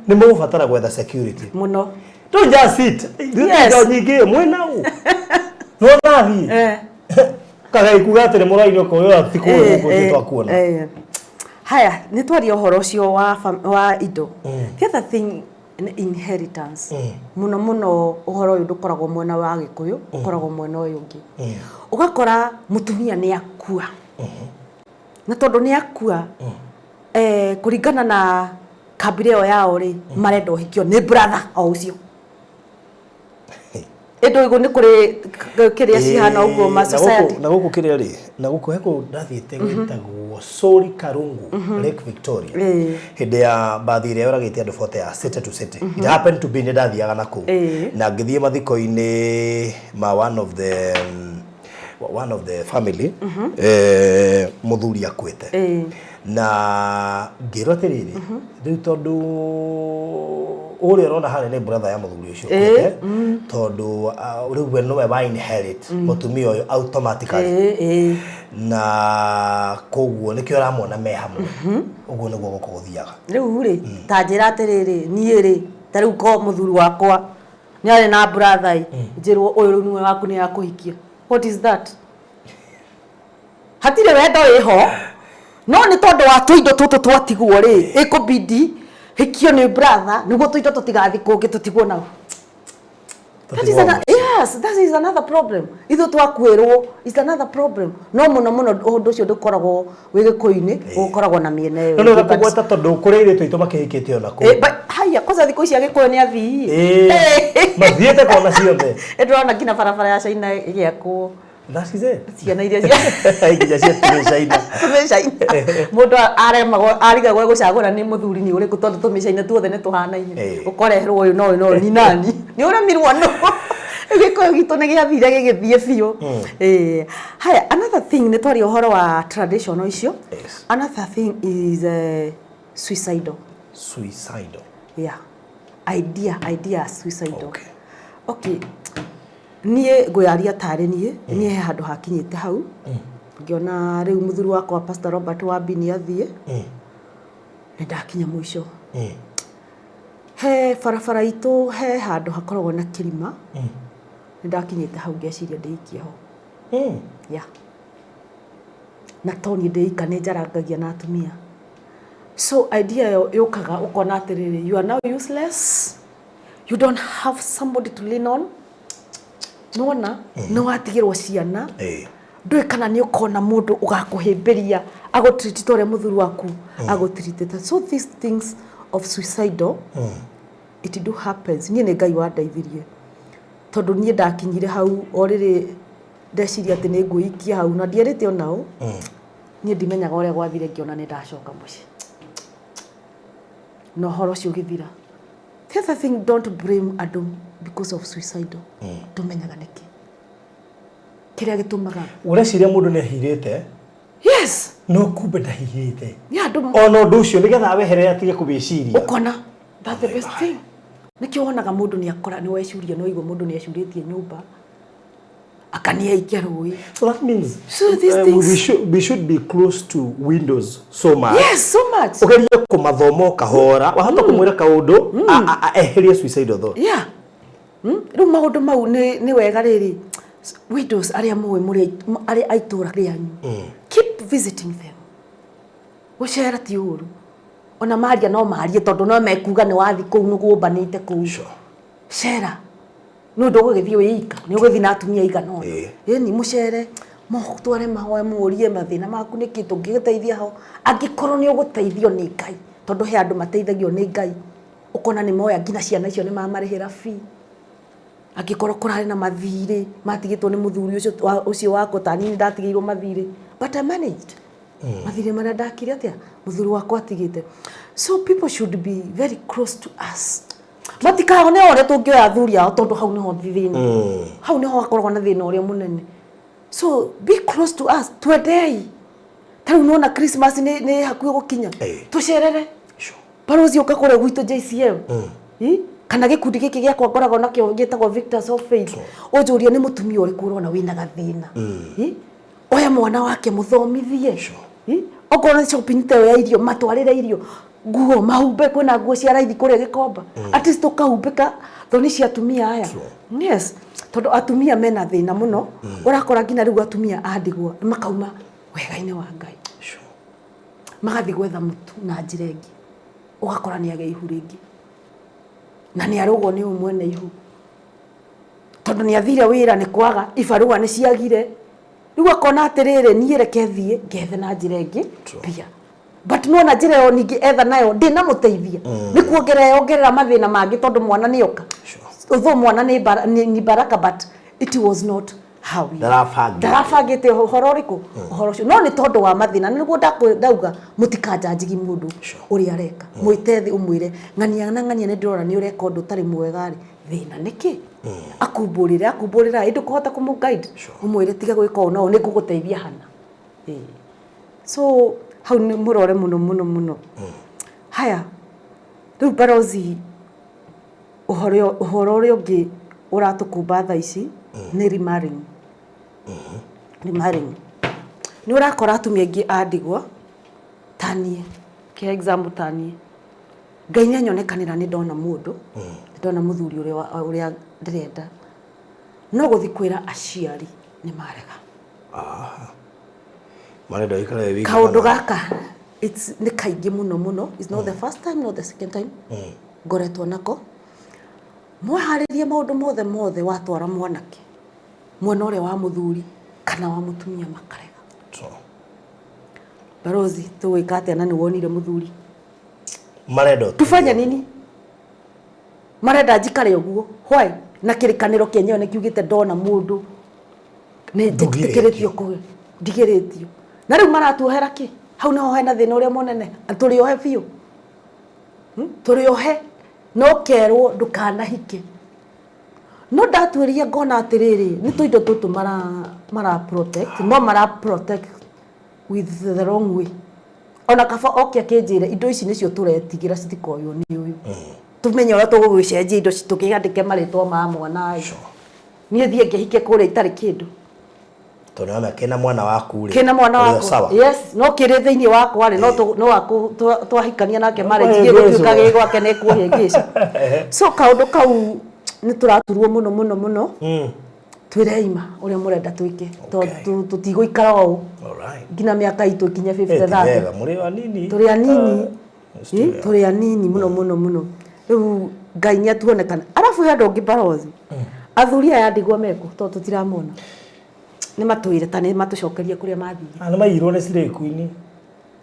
nĩ mũgũbatara gwetha security. Mũno. Don't just sit. Yes. Indo nyingĩ mwĩna ũ. No nathiĩ. Kagai kuga atĩ nĩ mũraini ũkoyo atikũĩ gũkũ ithuĩ twakuona. Haya, nĩ twaria ũhoro ũcio wa indo. The other thing nĩ inheritance. Mũno mũno ũhoro ũyũ ndũkoragwo mwena wa Gĩkũyũ, ũkoragwo mwena ũyũ ũngĩ. Ũgakora mũtumia nĩ akua. Na tondũ nĩ akua, kũringana na kabira ĩyo yao rĩ, marenda ũhikio nĩ brother o ũcio. Ĩndũ ũguo nĩ kũrĩ kĩrĩa cihana ũguo ma Na gũkũ- society. Na gũkũ kĩrĩa rĩ, na gũkũ he kũndũ ndathiĩte gwĩtagwo Sori Karungu, Lake Victoria. Hĩndĩ ya mbathi ĩrĩa yoragĩte andũ 40 ya city to city. It happened to be nĩ ndathiaga na kũu. Na ngĩthiĩ mathiko-inĩ ma one of the family, mũthuri akuĩte. Na ngĩrwo atĩrĩrĩ, rĩu tondũ ũrĩa ũrona harĩa nĩ brother ya mũthuri ũcio ũkuĩte, tondũ rĩu we nĩwe wa inherit mũtumia ũyũ automatically. Na koguo nĩkĩo ũramona me hamwe. Ũguo nĩguo gũkũ gũthiaga. Rĩu rĩ, ta njĩra atĩrĩrĩ, niĩ rĩ, ta rĩu ko mũthuri wakwa nĩ arĩ na brother ĩ, njĩrwo ũyũ rĩu nĩwe waku nĩ akũhikia. What is that? Hatirĩ wendo wĩho, no nĩ tondũ wa tũindo tũtũ twatigwo rĩ, ĩkũbidi hikio nĩ brother nĩguo tũindo tũtigathiĩ kũngĩ tũtigwo nao. That is Tũtigwo yes, that is another problem. Ithuĩ twakuĩrwo is another problem. No mũno mũno ũndũ ũcio ndũkoragwo wĩ Gĩkũyũ-inĩ, ũkoragwo na mĩena ĩyo No nĩ ĩngĩ, but- kũgweta tondũ kũrĩ airĩtu aitũ makĩhikĩte ona kũu. But haya, kwanza thikũ ici Agĩkũyũ nĩ athii. Mathiĩte kona ciothe. Ndĩrona nginya barabara ya China ĩgĩakwo. That is it. Ciana iria cia Nginya cia tũmĩcaina. Tũmĩcaina. Mũndũ aremagwo arigagwo gũcagũra nĩ mũthuri nĩ ũrĩkũ tondũ tũmĩcaina tuothe nĩ tũhanaine. Ũkoreherwo ũyũ na ũyũ na ũyũ ni nani? Nĩ ũremirwo nũ? Gĩkũyũ gitũ nĩ gĩathire gĩgĩthiĩ biũ. Haya, another thing nĩ twaria ũhoro wa traditional icio. Another thing is suicidal. Suicidal. Yeah. Idea ya suicidal. Okay. Niĩ ngwĩaria tarĩ niĩ, niĩ he handũ hakinyĩte hau. Ngĩona rĩu mũthuri wakwa Pastor Robert Wambi nĩ athiĩ. Nĩ ndakinya mũico. He barabara itũ he handũ hakoragwo na kĩrima. Nĩ ndakinyĩte hau ngeciria ndĩikie ho. Yeah. Na to niĩ ndĩika nĩ njarangagia na atumia. So idea ĩyo yũkaga ũkona atĩrĩrĩ, you are now useless. You don't have somebody to lean on. Nĩwona? Nĩ watigĩrwo ciana. Ndũĩ kana nĩ ũkona mũndũ ũgakũhĩmbĩria agũtreat ta ũrĩa mũthuri waku agũtreatĩte. So these things of suicidal, it do happens. Niĩ nĩ Ngai wandeithirie. Tondũ niĩ ndakinyire hau o rĩrĩ ndeciria atĩ nĩ ngwĩikia hau na ndierĩte ona ũ. Niĩ ndimenyaga ũrĩa gwathire ngĩona nĩ ndacoka mũciĩ. Na ũhoro ũcio ũgĩthira. The other thing, don't blame andũ because of suicidal. Ndũmenyaga nĩkĩ. Kĩrĩa gĩtũmaga. Ũreciria mũndũ nĩ ahirĩte? Yes. No kumbe ndahirĩte. Yeah, andũ Ona ũndũ ũcio nĩgetha weherere atige kũwĩciria. Ũkona that's the best thing. Nĩkĩo wonaga mũndũ nĩ akora nĩ wecuria no igua mũndũ nĩ ecurĩtie nyũmba. Akaniaikia rũĩ. So that means So these things we should be close to windows so much. Yes, so much. Ũgerie kũmathoma ũkahora, wahota kũmwĩra kaũndũ eherie suicidal thought. Yeah. Rĩu maũndũ mau nĩ wega rĩrĩ widows arĩa mũĩ mũrĩ arĩa a itũũra rĩanyu. Keep visiting them. Gũcera ti ũru. Ona maria no marie tondũ no mekuga nĩ wathi kũu nĩ gũmbanĩte kũu. Cera. Nĩ ũndũ ũgũgĩthiĩ wĩika, nĩ ũgũthiĩ na atumia aigana ũna. Ĩni mũcere, mũtware mahoya mũrie mathĩna maku nĩkĩ tũngĩgũteithia ho. Angĩkorwo nĩ ũgũteithio nĩ Ngai, tondũ he andũ mateithagio nĩ Ngai, ũkona nĩ moya nginya ciana icio nĩ mamarĩhĩra fee. Angĩkorwo kũrarĩ na mathirĩ, matigĩtwo nĩ mũthuri ũcio wakwa, ta niĩ nĩ ndatigĩirwo mathirĩ, but I managed. Mathirĩ marĩa ndakire atĩa, mũthuri wakwa atigĩte. So people should be very close to us. Matikahone o ũrĩa tũngĩoya athuri ao tondũ hau nĩho thĩna. Hau nĩho hakoragwo na thĩna ũrĩa mũnene. So be close to us, twendei. Ta rĩu nĩwona Christmas nĩ hakuhĩ gũkinya. Tũcerere. Barozi ũka kũrĩa gwitũ JCM. Kana gĩkundi gĩkĩ gĩakwa ngoragwo nakĩo gĩtagwo Victors of Faith. Ũnjũrie nĩ mũtumia ũrĩkũ ũrona wĩna gathĩna. Oya mwana wake mũthomithie. Okorwo nĩ shopping ta ĩyo ya irio, matwarĩre irio. Nguo, mahumbe, kwĩna nguo cia raithi kũrĩa Gĩkomba. At least tũkahumbĩka thoni cia atumia aya. Yes, tondũ atumia mena thĩna mũno. Ũrakora nginya rĩu atumia a ndigwa makauma wega-inĩ wa Ngai. Magathiĩ gwetha mũtu na njĩra ĩngĩ. Ũgakora nĩ agĩa ihu rĩngĩ. Na nĩ arũgwo nĩ ũyũ mwene ihu. Tondũ nĩ athire wĩra nĩ kwaga, ibarũa nĩ ciagire. Rĩu akona atĩrĩrĩ, niĩ reke thiĩ ngethe na njĩra ĩngĩ mbia. But nĩwona njĩra ĩyo ningĩ etha nayo ndĩnamũteithia. Nĩ kuongerera yongerera mathĩna mangĩ tondũ mwana nĩ oka. Although mwana nĩ nĩ baraka, but it was not how we Ndarabangĩte. Ndarabangĩte ũhoro ũrĩkũ, ũhoro ũcio, no nĩ tondũ wa mathĩna. Nĩguo ndauga mũtikanjanjigi mũndũ ũrĩa areka. Mwĩte thĩ, ũmwĩre ng'ania na ng'ania, nĩ ndĩrona nĩ ũreka ũndũ ũtarĩ mwega rĩ, thĩna nĩkĩ? Akumbũrĩre, akumbũrĩra ĩndĩ ũkũhota kũmũ guide, ũmwĩre tiga gwĩka ũũ na ũũ, nĩ ngũgũteithia hana. Ĩĩ. So hau nĩ mũrore mũno mũno mũno. Haya, rĩu barozi, ũhoro ũrĩa ũngĩ ũratũkumba thaa ici nĩ remarrying. Remarrying nĩ ũrakora atumia aingĩ a ndigwa ta niĩ, kĩa example, ta niĩ, Ngai nĩ anyonekanĩra, nĩ ndona mũndũ, nĩ ndona mũthuri ũrĩa ũrĩa ndĩrenda, no gũthiĩ kwĩra aciari nĩ marega. Marenda ũikare wĩ wiki. Kaũndũ gaka it's nĩ kaingĩ mũno mũno. It's not the first time, not the second time ngoretwo nako. Mwaharĩrie maũndũ mothe mothe, watwara mwanake mwena ũrĩa wa mũthuri kana wa mũtumia, makarega. Barozi, tũgwĩka atĩa na nĩ wonire mũthuri? Marenda ũtũre Tufanye ũguo. nini? Marenda njikare ũguo? Why? Na kĩrĩkanĩro kĩenyewe nĩ kiugĩte ndona mũndũ nĩ Ndũgirĩtio. njĩtĩkĩrĩtio kũgĩa, ndigĩrĩtio. Na rĩu maratuohera kĩ? Hau niho hena thĩna ũrĩa mũnene. Tũrĩ ohe biũ. Tũrĩ ohe no kerwo ndũkanahike. No ndatuĩria ngona atĩrĩrĩ, nĩ tũindo tũtũ mara protect, no mara protect with the wrong way. Ona kaba oke akĩnjĩre indo ici nĩcio tũretigĩra citikoywo nĩ ũyũ, tũmenye ũrĩa tũgũgĩcenjia indo, tũkĩandĩke marĩtwa ma mwana ĩ. Niĩ thiĩ ngĩhike kũrĩa itarĩ kĩndũ? Tondũ nĩwamenya kĩna mwana waku rĩ, kĩna mwana ũrĩ o wakwa. Sawa. Yes, no kĩrĩ thĩinĩ wakwa rĩ, no no twahikania nake marriage Kũhĩngĩcwo. gĩgũtuĩka gĩ gwake nĩ kũhĩngĩca. So kaũndũ kau nĩ tũraturwo mũno mũno mũno. Twĩreima ũrĩa mũrenda twĩke, tondũ tũtigũikara ũũ nginya mĩaka itũ ikinye Eh, 50 ti 30. wega, mũrĩ anini. Tũrĩ anini. It's too young. Tũrĩ anini mũno mũno mũno. Rĩu Ngai nĩ atuonekana. Arabu he andũ angĩ, barozi, athuri aya ndigwa mekũ? Tondũ tũtiramona, nĩ matwĩre ta nĩ matũcokerie kũrĩa mathire. Ah, nĩ maiyirwo nĩ slay queen.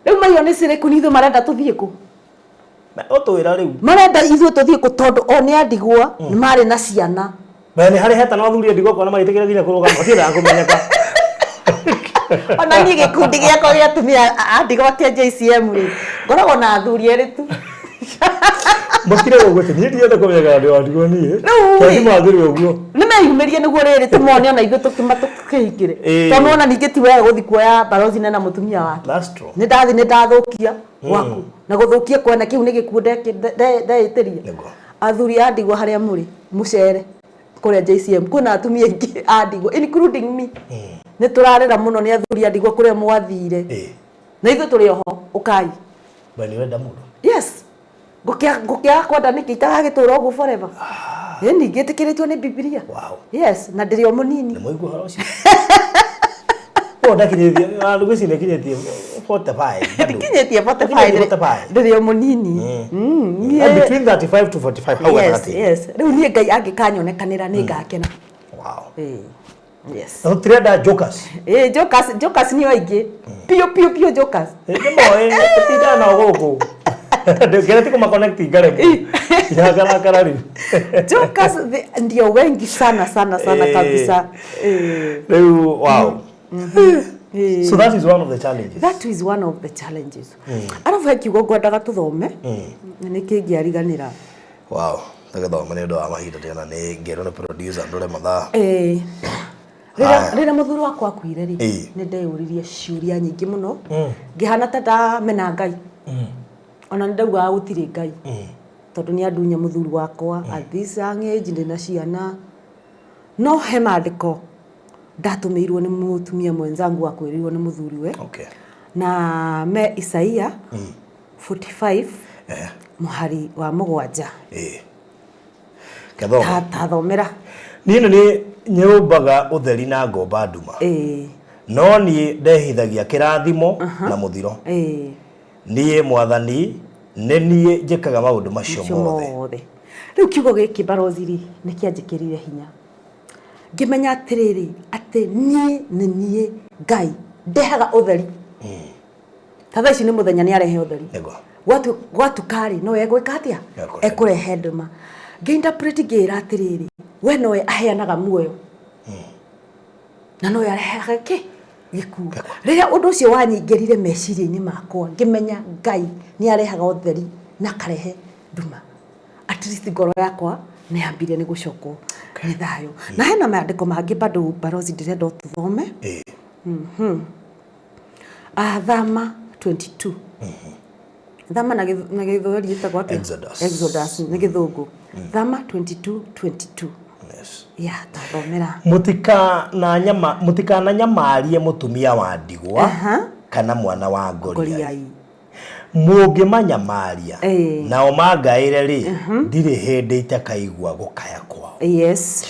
Rĩu maiywo nĩ cirĩkũ? Nĩ ithuĩ marenda tũthiĩ kũ? Ũtwĩra rĩu. Marenda ithuĩ tũthiĩ kũ? Tondũ o nĩ andigwa, nĩ marĩ na ciana. Mbere nĩ harĩ hetana athuri ndigwa kuona magĩtĩkĩra nginya kũrũgama matiendaga kũmenyeka. Ona niĩ gĩkundi gĩakwa gĩa atumia a ndigwa kĩa JCM rĩ, ngoragwo na athuri erĩ tu. Makire ũguo atĩ niĩ ndienda kũmenyeka ndĩ wa ndigwa niĩ. Rĩu rĩ. Kĩathi mathire ũguo. Nĩ meyumĩrie nĩguo rĩrĩ tũmone ona ithuĩ tũkĩhingĩre. Tondũ ona ningĩ ti wega gũthiĩ kuoya barozi na mũtumia wake. That's true. Nĩ ndathi nĩ ndathũkia gwaku, na gũthũkia kwene kĩu nĩ gĩkuũ ndeĩtĩria. Athuri a ndigwa harĩa mũrĩ, mũcere kũrĩa JCM, kwĩna atumia aingĩ a ndigwa, including me. Nĩ tũrarĩra mũno nĩ athuri a ndigwa kũrĩa mwathire. Na ithuĩ tũrĩ oho, ũkai. We nĩ ũrenda mũndũ? Yes. Ngũkĩaga kwenda nĩkĩ itagagĩtũra ũguo forever? Ĩni, ngĩtĩkĩrĩtio nĩ Bibilia. Yes, na ndĩrĩ o mũnini. Nĩ mwaigua ũhoro ũcio? Ũguo ndakinyĩtie, ngwĩciria nĩkinyĩtie 45 bado. Ndikinyĩtie 45. Ndikinyĩtie 45. Ndĩrĩ o mũnini. Between 35 to 45 hau Yes, gatagatĩ. yes. Rĩu niĩ Ngai angĩkanyonekanĩra nĩ ngakena. Yes. Na tũtirenda jokers. Ĩĩ, jokers, jokers nĩo aingĩ piũ piũ piũ, jokers. Nĩmoĩ tũtindaga nao gũkũ. Ndĩngĩra ti kũma-connect ngaremwo. Irakarakara rĩu. Jokers ndio wengi sana sana sana. Kabisa. Rĩu wow. So that is one of the challenges. That is one of the challenges. Arabu he kiugo ngwendaga tũthome na nĩ kĩngĩariganĩra. Wow. Tũgĩthoma nĩ ũndũ wa mahinda, ndĩrona nĩ ngĩrwo nĩ producer ndũre mathaa. Rĩrĩa Haya. rĩrĩa mũthuri wakwa akuire rĩ, nĩ ndeyũririe ciũria nyingĩ mũno, ngĩhana ta ndamena Ngai. Ona nĩ ndaugaga gũtirĩ Ngai, tondũ nĩ andunya mũthuri wakwa at this young age, ndĩna ciana. No he maandĩko ndatũmĩirwo nĩ mũtumia mwenzangu wakwĩrĩirwo nĩ mũthuriwe, na me Isaia 45 mũhari wa 7. Kethoma. Tathomera. Niĩ nĩ niĩ nyũmbaga ũtheri na ngomba nduma. No niĩ ndehithagia kĩrathimo na mũthiro. Niĩ Mwathani nĩ niĩ njĩkaga maũndũ macio macio mothe. Mothe. Rĩu kiugo gĩkĩ, barozi rĩ, nĩ kĩanjĩkĩrire hinya, ngĩmenya atĩrĩrĩ, atĩ niĩ nĩ niĩ Ngai ndehaga ũtheri. Ta thaa ici nĩ mũthenya, nĩ arehe ũtheri. Gwatuka rĩ, no egwĩka atĩa? Ekũrehe. Ekũrehe nduma. Ngĩ-interpret ngĩĩra atĩrĩrĩ, we nowe aheanaga muoyo na nowe arehaga kĩ gĩkuũ. Rĩrĩa ũndũ ũcio wanyingĩrire meciria-inĩ makwa, ngĩmenya Ngai nĩ arehaga ũtheri na akarehe nduma. At least ngoro yakwa nĩ yambire nĩ gũcokwo nĩ thayũ. Na hena maandĩko mangĩ bado barozi ndĩrenda ũtũthome. Ah, Thama 22. Thama na gĩthweri ĩtagwo atĩa? Exodus. Exodus nĩ gĩthũngũ. Thama 22 22. Yes. Ya, tathomera. Mũtikananyamarie mũtumia wa ndigwa kana mwana wa ngoriai. Ngoriai. Mũngĩmanyamaria Ĩĩ. nao mangaĩre rĩ, ndirĩ hĩndĩ itakaigua gũkaya kwao. Yes.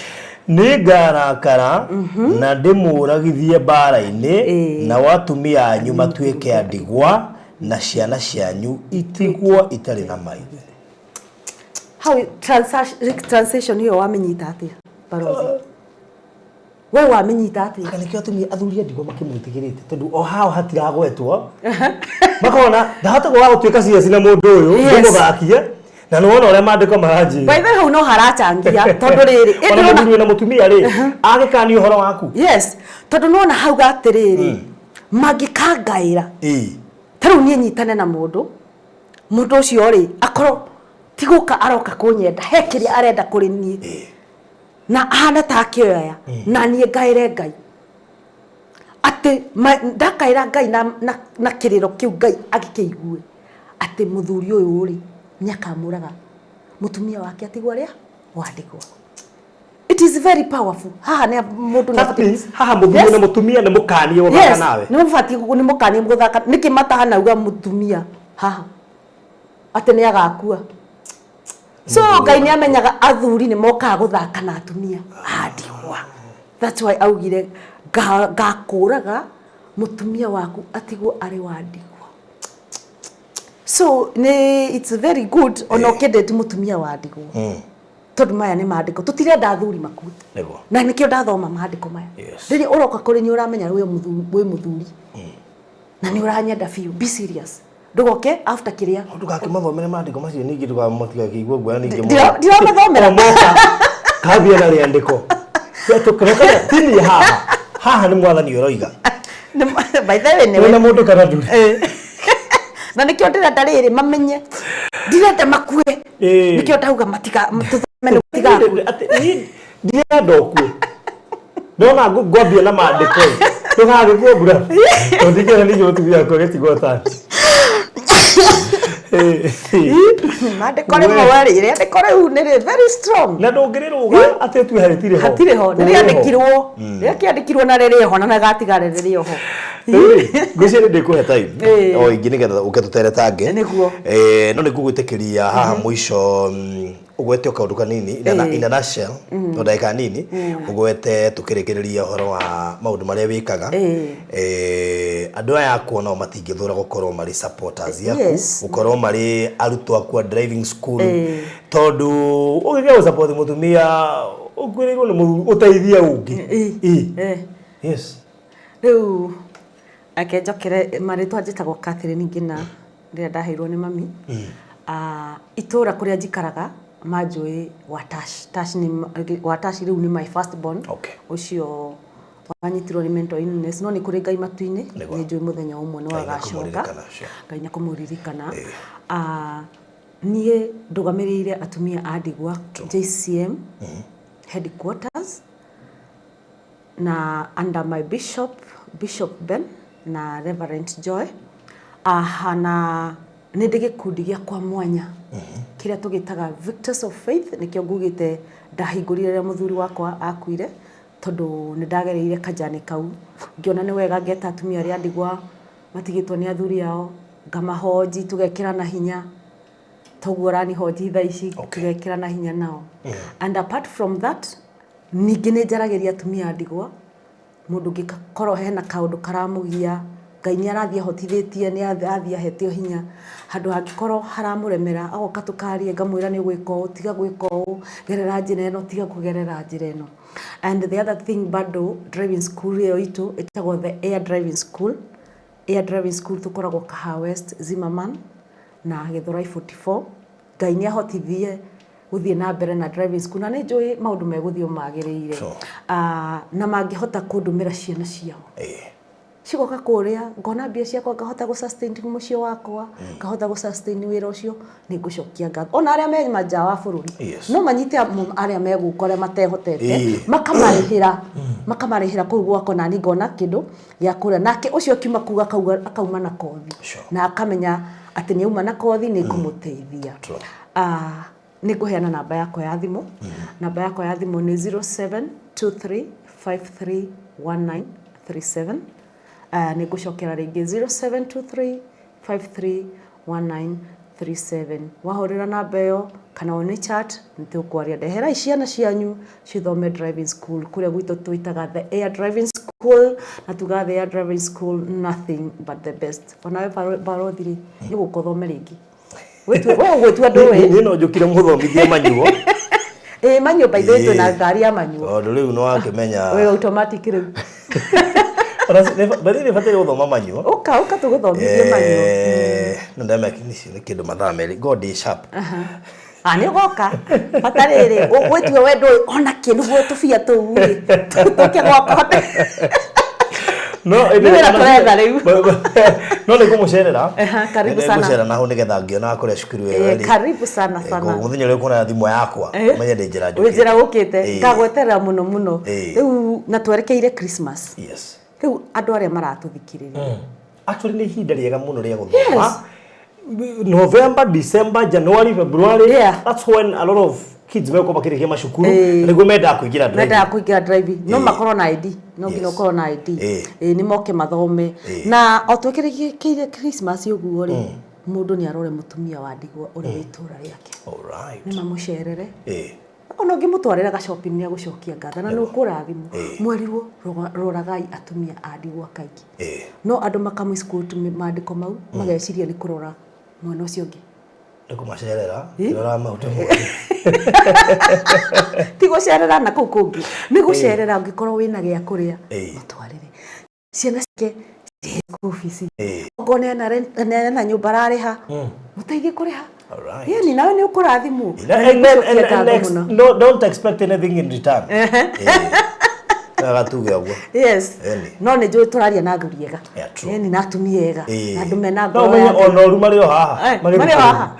Nĩngarakara na ndĩmũũragithie mbaara-inĩ, Ĩĩ. nao atumia anyu matuĩke a ndigwa, na ciana cianyu itigwo itarĩ na maithe. Hau translation ĩyo wamĩnyita atĩa barozi? We wamĩnyita atĩa? Aka nĩkĩo atumia athuri a ndigwa makĩmwĩtigĩrĩte tondũ o hao hatiragwetwo makona ndahota kwaga gũtuĩka serious na mũndũ ũyũ ndĩmũthakie na nĩ wona ũrĩa maandĩko maranjĩra. By the way, hau no harachangia tondũ rĩrĩ ona mũthuri wĩna mũtumia rĩ agĩkania ũhoro waku. Yes, tondũ nĩwona hauga atĩrĩrĩ, mangĩkangaĩra ta rĩu niĩ nyitane na mũndũ, mũndũ ũcio rĩ akorwo ti gũka aroka kũnyenda, he kĩrĩa arenda kũrĩ niĩ na ahana ta akĩoya na niĩ ngaĩre Ngai atĩ ndakaĩra Ngai na kĩrĩro kĩu Ngai agĩkĩigue atĩ mũthuri ũyũ rĩ nĩ akamũraga mũtumia wake atigwo arĩa wa ndigwa. It is very powerful. Haha nĩ mũndũ nĩ That means haha mũthuri na mũtumia nĩ mũkanie gũthaka nawe. Nĩ mũbatiĩ nĩ mũkanie gũthaka. Nĩkĩ matahanauga mũtumia haha atĩ nĩ agakua? So Ngai nĩ amenyaga athuri nĩ mokaga gũthaka na atumia a ndigwa. That's why augire ngakũraga mũtumia waku atigwo arĩ wa ndigwa. So nĩ it's very good ona ũkĩndĩti mũtumia wa ndigwa. Tondũ maya nĩ maandĩko tũtirenda athuri makue. Nĩguo. Na nĩkĩo ndathoma maandĩko maya. Yes. Rĩrĩa ũroka kũrĩ niĩ ũramenya wĩ mũthuri na nĩ ũranyenda biũ, be serious. Ndũgoke after kĩrĩa. Ndũgakĩmathomere maandĩko macio ningĩ ndũgamatigakĩigua guoya ningĩ. Ndiramathomerera. O moka kambia na rĩandĩko. Tini haha. Haha nĩ mwathani ũroiga. By the way, nĩwe. Wĩna mũndũ kana ndũrĩ? Na nĩkĩo ndĩrenda rĩrĩ mamenye. Ndirenda makue. Nĩkĩo ndauga matiga tũthome nĩ matigakue. Ndirenda ũkue. Ndona ngwambia na maandĩko. Ndũgagĩkua mbura. Tondũ ndingĩenda ningĩ mũtumia wakwa agĩtigwo tani. Maandĩko rĩmwe rĩ, rĩandĩko rĩu nĩ rĩ very strong. Na ndũngĩrĩrũga atĩ ũtue rĩtirĩ ho. Hatirĩ ho, nĩ rĩandĩkirwo. Rĩakĩandĩkirwo na rĩrĩ ho na rĩgatigara rĩrĩ o ho. Ngwĩciria ndĩkũhe time o ingĩ nĩgetha ũke tũteretange. Nĩguo. No nĩ ngũgwĩtĩkĩria haha mũico ũgwete o kaũndũ kanini in a nutshell, no ndagĩka nini ũgwete tũkĩrĩkĩrĩria ũhoro wa maũndũ marĩa wĩkaga. Andũ aya akwa nao matingĩthũra gũkorwo marĩ supporters aku, gũkorwo marĩ arutwo aku a driving school, tondũ ũngĩgĩa gũ support mũtumia ũkuĩrĩirwo nĩ mũthuri ũteithie ũngĩ. Yes. Rĩu reke njokere marĩtwa njĩtagwo Catherine Ngina rĩrĩa ndaheirwo nĩ mami. Itũra kũrĩa njikaraga manjũĩ Watash. Tash nĩ Watash rĩu nĩ my first born. Ũcio wanyitirwo nĩ mental illness no nĩ kũrĩ Ngai matu-inĩ nĩ njũĩ mũthenya ũmwe nĩ agacoka. Ngai nĩ kũmũririkana. Niĩ ndũgamĩrĩire atumia a ndigwa JCM headquarters na under my bishop, Bishop Ben na Reverend Joy. Aha, na nĩ ndĩ gĩkundi gĩakwa mwanya kĩrĩa tũgĩtaga Victors of Faith, nĩkĩo ngugĩte ndahingũrire rĩrĩa mũthuri wakwa akuire, tondũ nĩ ndagereire kajani kau, ngĩona nĩ wega ngeta atumia arĩa a ndigwa matigĩtwo nĩ athuri ao, ngamahonji tũgekĩrana hinya, toguo ũranihonji thaa ici, tũgekĩrana hinya nao. And apart from that, Ningĩ nĩ njaragĩria atumia a ndigwa, mũndũ ũngĩkorwo hena kaũndũ karamũgia, Ngai nĩ arathiĩ ahotithĩtie, nĩ arathiĩ ahetwo hinya, handũ hangĩkorwo haramũremera, agoka tũkaria ngamwĩra nĩ ũgwĩka ũũ, tiga gwĩka ũũ, gerera njĩra ĩno, tiga kũgerera njĩra ĩno. And the other thing bado driving school ĩyo itũ ĩtagwo The Air Driving School, Air Driving School tũkoragwo Kahawa West, Zimmerman na Gĩthũrai 44. Ngai nĩ ahotithie. Gũthiĩ na mbere na driving school, na nĩ njũĩ maũndũ megũthiĩ o magĩrĩire. Na mangĩhota kũndũmĩra ciana ciao, cigoka kũrĩa, ngona mbia ciakwa, ngahota gũ sustain mũciĩ wakwa, ngahota gũ sustain wĩra ũcio, nĩ ngũcokia ngatho. Ona arĩa me manja wa bũrũri, no manyite arĩa me gũkũ, arĩa matehotete, makamarĩhĩra kũu gwakwa, nani ngona kĩndũ gĩa kũrĩa. Nake ũcio akiuma kũu akauga akauma na kothi, na akamenya atĩ nĩ auma na kothi, nĩ ngũmũteithia. Nĩ ngũheana namba yakwa ya thimũ. Namba yakwa ya thimũ nĩ 0723531937. Nĩ ngũcokera rĩngĩ, 0723531937. Wahũrĩra namba ĩyo kana one chat, nĩ tũkwaria. Ndeherai ciana cianyu cithome driving school kũrĩa gwitũ twĩtaga The Air Driving School, na tugaga The Air Driving School, nothing but the best. Onawe barothi rĩ, nĩ gũka ũthome rĩngĩ. We ũgwĩtua ndũĩ. Niĩ no njũkire mũthomithie manual. Ĩĩ, manual, by the way, twĩna ngari ya manual. Tondũ rĩu nĩ wakĩmenya. Wĩ automatic rĩu. Bathi nĩ bataire gũthoma manual. Ũka, ũka tũgũthomithie manual. No ndeme nĩ kĩndũ mathaa 2 God is sharp. Ah, nĩ ũgoka. Bata rĩrĩ, ũgwĩtue we ndũĩ ona kĩ, nĩguo tũbia tũu rĩ, tũke gwakwa. No Nĩ wĩra tũretha rĩu. No nĩ ngũmũcerera. Aha, karibu sana. Nĩngũcera na hau nĩgetha ngĩonaga kũrĩa cukuru ĩyo ĩrĩ. Karibu sana sana. Mũthenya ũrĩa ũkuona thimũ yakwa, ũmenye ndĩ njĩra njũkĩte. Wĩ njĩra ũkĩte. Ngagweterera mũno mũno. Rĩu na twerekeire Christmas. Rĩu andũ arĩa maratũthikĩrĩria. Actually nĩ ihinda rĩega mũno rĩa gũthoma. November, December, January, February. That's when a lot of kids megũkorwo makĩrĩkia macukuru, na nĩguo mendaga kũingĩra driving. Mendaga kũingĩra driving. No makorwo na ID. No nginya ũkorwo na ID. Ĩĩ, nĩ moke mathome. Na o twĩkĩrĩkĩire Christmas ũguo rĩ, mũndũ nĩ arore mũtumia wa ndigwa ũrĩa wĩ itũra rĩake. Nĩ mamũcerere. Ona ũngĩmũtwarĩra ga shopping, nĩ agũcokia ngatho na nĩ ũkũrathimwo. Mwerirwo roragai atumia a ndigwa kaingĩ. No andũ maka misquote maandĩko mau, mageciria nĩ kũrora mwena ũcio ũngĩ. Nĩ kũmacerera, kĩrora mahuti mothe. Ti gũcerera na kũu kũngĩ, nĩ gũcerera ũngĩkorwo wĩna gĩa kũrĩa, mũtwarĩre. Ciana ciake cirĩhe school fees. Okorwo nĩ ena nyũmba ararĩha, mũteithie kũrĩha. Yani nawe nĩ ũkũrathimwo. Na nĩ ngũcokia ngatho mũno. No, don't expect anything in return. Wega tuge ũguo. No nĩ njũĩ tũraria na athuri ega. Yani na atumia ega. Na andũ mena No ngoro ũmenye ya Ngai. Ona ũru marĩ o haha. Marĩ o haha.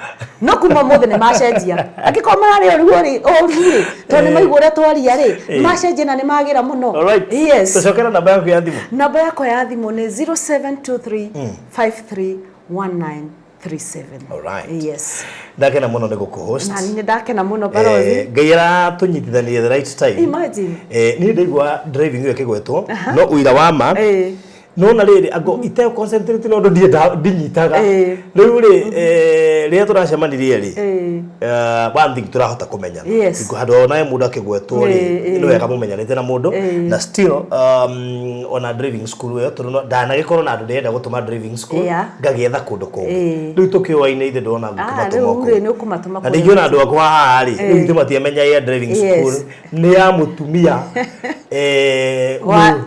No kuma ũmũthĩ nĩ macenjia. Angĩkorwo mararĩ ũru rĩ, ũru rĩ, tondũ nĩ maigua ũrĩa twaria rĩ, nĩ macenjia na nĩ magĩra mũno. Alright. Tũcokere namba yaku ya thimũ. Namba yakwa ya thimũ nĩ 0723 531937. Yes. Ndakena mũno nĩ gũkũ-host. Na nĩ ndakena mũno, barothi. Ngai aratũnyitithanirie the right time. Imagine. Niĩ ndaigua driving ĩyo ĩkĩgwetwo, no ũira wa ma, nona rĩrĩ ango ite concentrate na ũndũ ndienda ndinyitaga. Rĩu rĩ, rĩrĩa tũracemanirie rĩ, one thing tũrahota kũmenyana. Handũ onawe mũndũ akĩgwetwo rĩ, nĩ wega mũmenyanĩte na mũndũ, na still ona driving school ĩyo, tondũ ndanagĩkorwo na andũ ndĩrenda gũtũma driving school, ngagĩetha kũndũ kũngĩ. Rĩu tũkĩũaine ithe ndona Ah, ngũkĩmatũma rĩu kũu. Rĩ, nĩ ũkũmatũma Na kũrĩa. ndingĩona andũ akwa haha rĩ, rĩu ithe matiamenya ya driving school nĩ ya mũtumia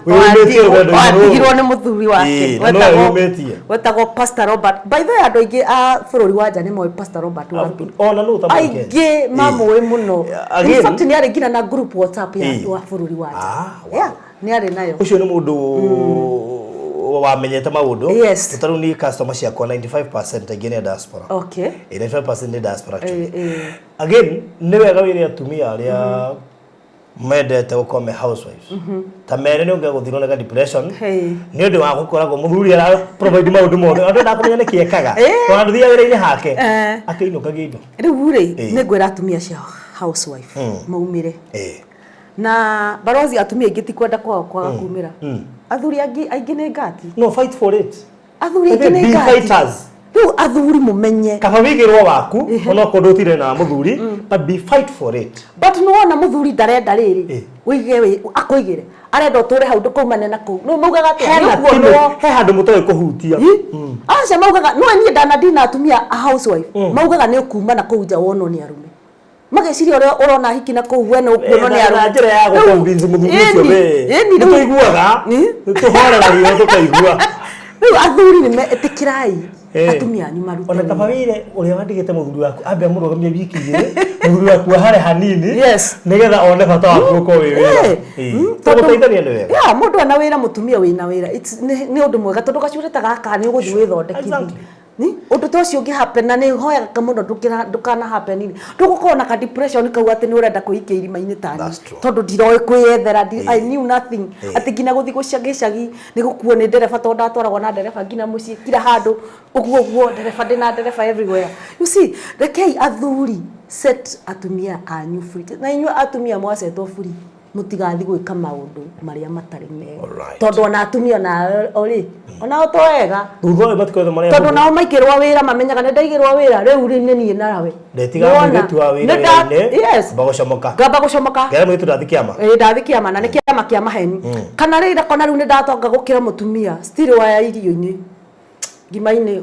wĩyumĩtie rũgendo-inĩ rũrũ. Watigirwo nĩ mũthuri wake. Ĩĩ, na nowe wĩyumĩtie. Wetagwo Pastor Robert. By the way, andũ aingĩ a bũrũri wa nja nĩ moĩ Pastor Robert Wambi. Ona nũ ũtamũĩ Kenya? Aingĩ mamũĩ mũno. Again. In fact, nĩ arĩ nginya na group WhatsApp ya andũ a bũrũri wa nja. Ah, wow. Yeah, nĩ arĩ nayo. Ũcio nĩ mũndũ wamenyete maũndũ. Ta rĩu niĩ customer ciakwa 95% aingĩ nĩ a diaspora. 95% nĩ diaspora actually. Again, nĩ wega wĩre atumia arĩa mendete gũkorwo me housewives ta mere nĩ ũngĩgũthirwo nĩ ka depression, nĩ ũndũ wa gũkoragwo mũthuri ara provide maũndũ mothe, andũ ndakũmenya nĩkĩ ekaga, tondũ ndũthiaga wĩra-inĩ hake, akĩinũkagia indo. Rĩu rĩ, nĩ ngwĩra atumia cia housewife maumĩre. Na barozi, atumia aingĩ ti kwenda kwao kwaga kumĩra. Athuri angĩ aingĩ nĩ ngati. No, fight for it. Athuri aingĩ nĩ Be ngati. fighters. Rĩu athuri mũmenye. Kaba wigirwo waku onokorwo ndũtire na mũthuri, but be fight for it. But nĩwona mũthuri ndarenda rĩrĩ, wĩige wĩ akũigĩre, arenda ũtũre hau, ndũkaumane na kũu. No maugaga atĩa? Hena Nĩ ũkuonwo. he handũ mũtoĩ kũhutia. Aca, maugaga no niĩ ndanadina atumia a housewife, maugaga nĩ ũkuma na kũu nja wonwo nĩ arũme, mageciria ũrĩa ũrona hiki na kũu we nĩ ũkuonwo nĩ Na arũme. njĩra ya Rĩu, gũconvince mũthuri ũcio we ĩni, nĩ tũiguaga, nĩ tũhoreragio tũkaigua. Rĩu athuri nĩ metĩkĩrai. Atumia anyu marute Ona wĩra. Kaba wĩre ũrĩa wandĩkĩte mũthuri waku ambe amũrũgamie wiki igĩrĩ, mũthuri waku ahare hanini, nĩgetha one bata waku gũkorwo wĩ wĩra. Tũgũteithania nĩ wega. Yeah, mũndũ ena wĩra, mũtumia wĩna wĩra, nĩ ũndũ mwega tondũ gacurĩ ta gaka nĩ ũgũthiĩ wĩthondekithie. Ni ũndũ ta ũcio ũngĩ happen, na nĩ hoyaga mũno ndũkana happen rĩ, ndũgũkorwo na ka depression kau atĩ nĩ ũrenda kwĩikia irima-inĩ ta niĩ. That's true. Tondũ ndiroĩ kwĩyethera, I knew nothing, atĩ nginya gũthiĩ gĩcagi nĩ gũkuo nĩ ndereba, tondũ ndatwaragwo na ndereba nginya mũciĩ, kila handũ ũguo ũguo, ndereba, ndĩna ndereba everywhere. You see, rekei athuri set atumia anyu free, na inyuĩ atumia mwasetwo free, mũtigathiĩ gwĩka maũndũ marĩa matarĩ mega. Tondũ ona atumia ona o rĩ, onao to ega. Thutha ũyũ matikothe marĩa Tondũ nao maigĩrwo wĩra mamenyaga nĩ ndaigĩrwo wĩra rĩu rĩ, nĩ niĩ nawe. Ndetigaga mũirĩtu wa wĩra wĩra-inĩ, amba gũcomoka. Ngamba gũcomoka. Ngera mũirĩtu ndathi kĩama. Ĩĩ, ndathi kĩama, na nĩ kĩama kĩa maheni. Kana rĩrĩ ndakona rĩu nĩ ndatonga gũkĩra mũtumia, still waya irio-inĩ, ngima-inĩ,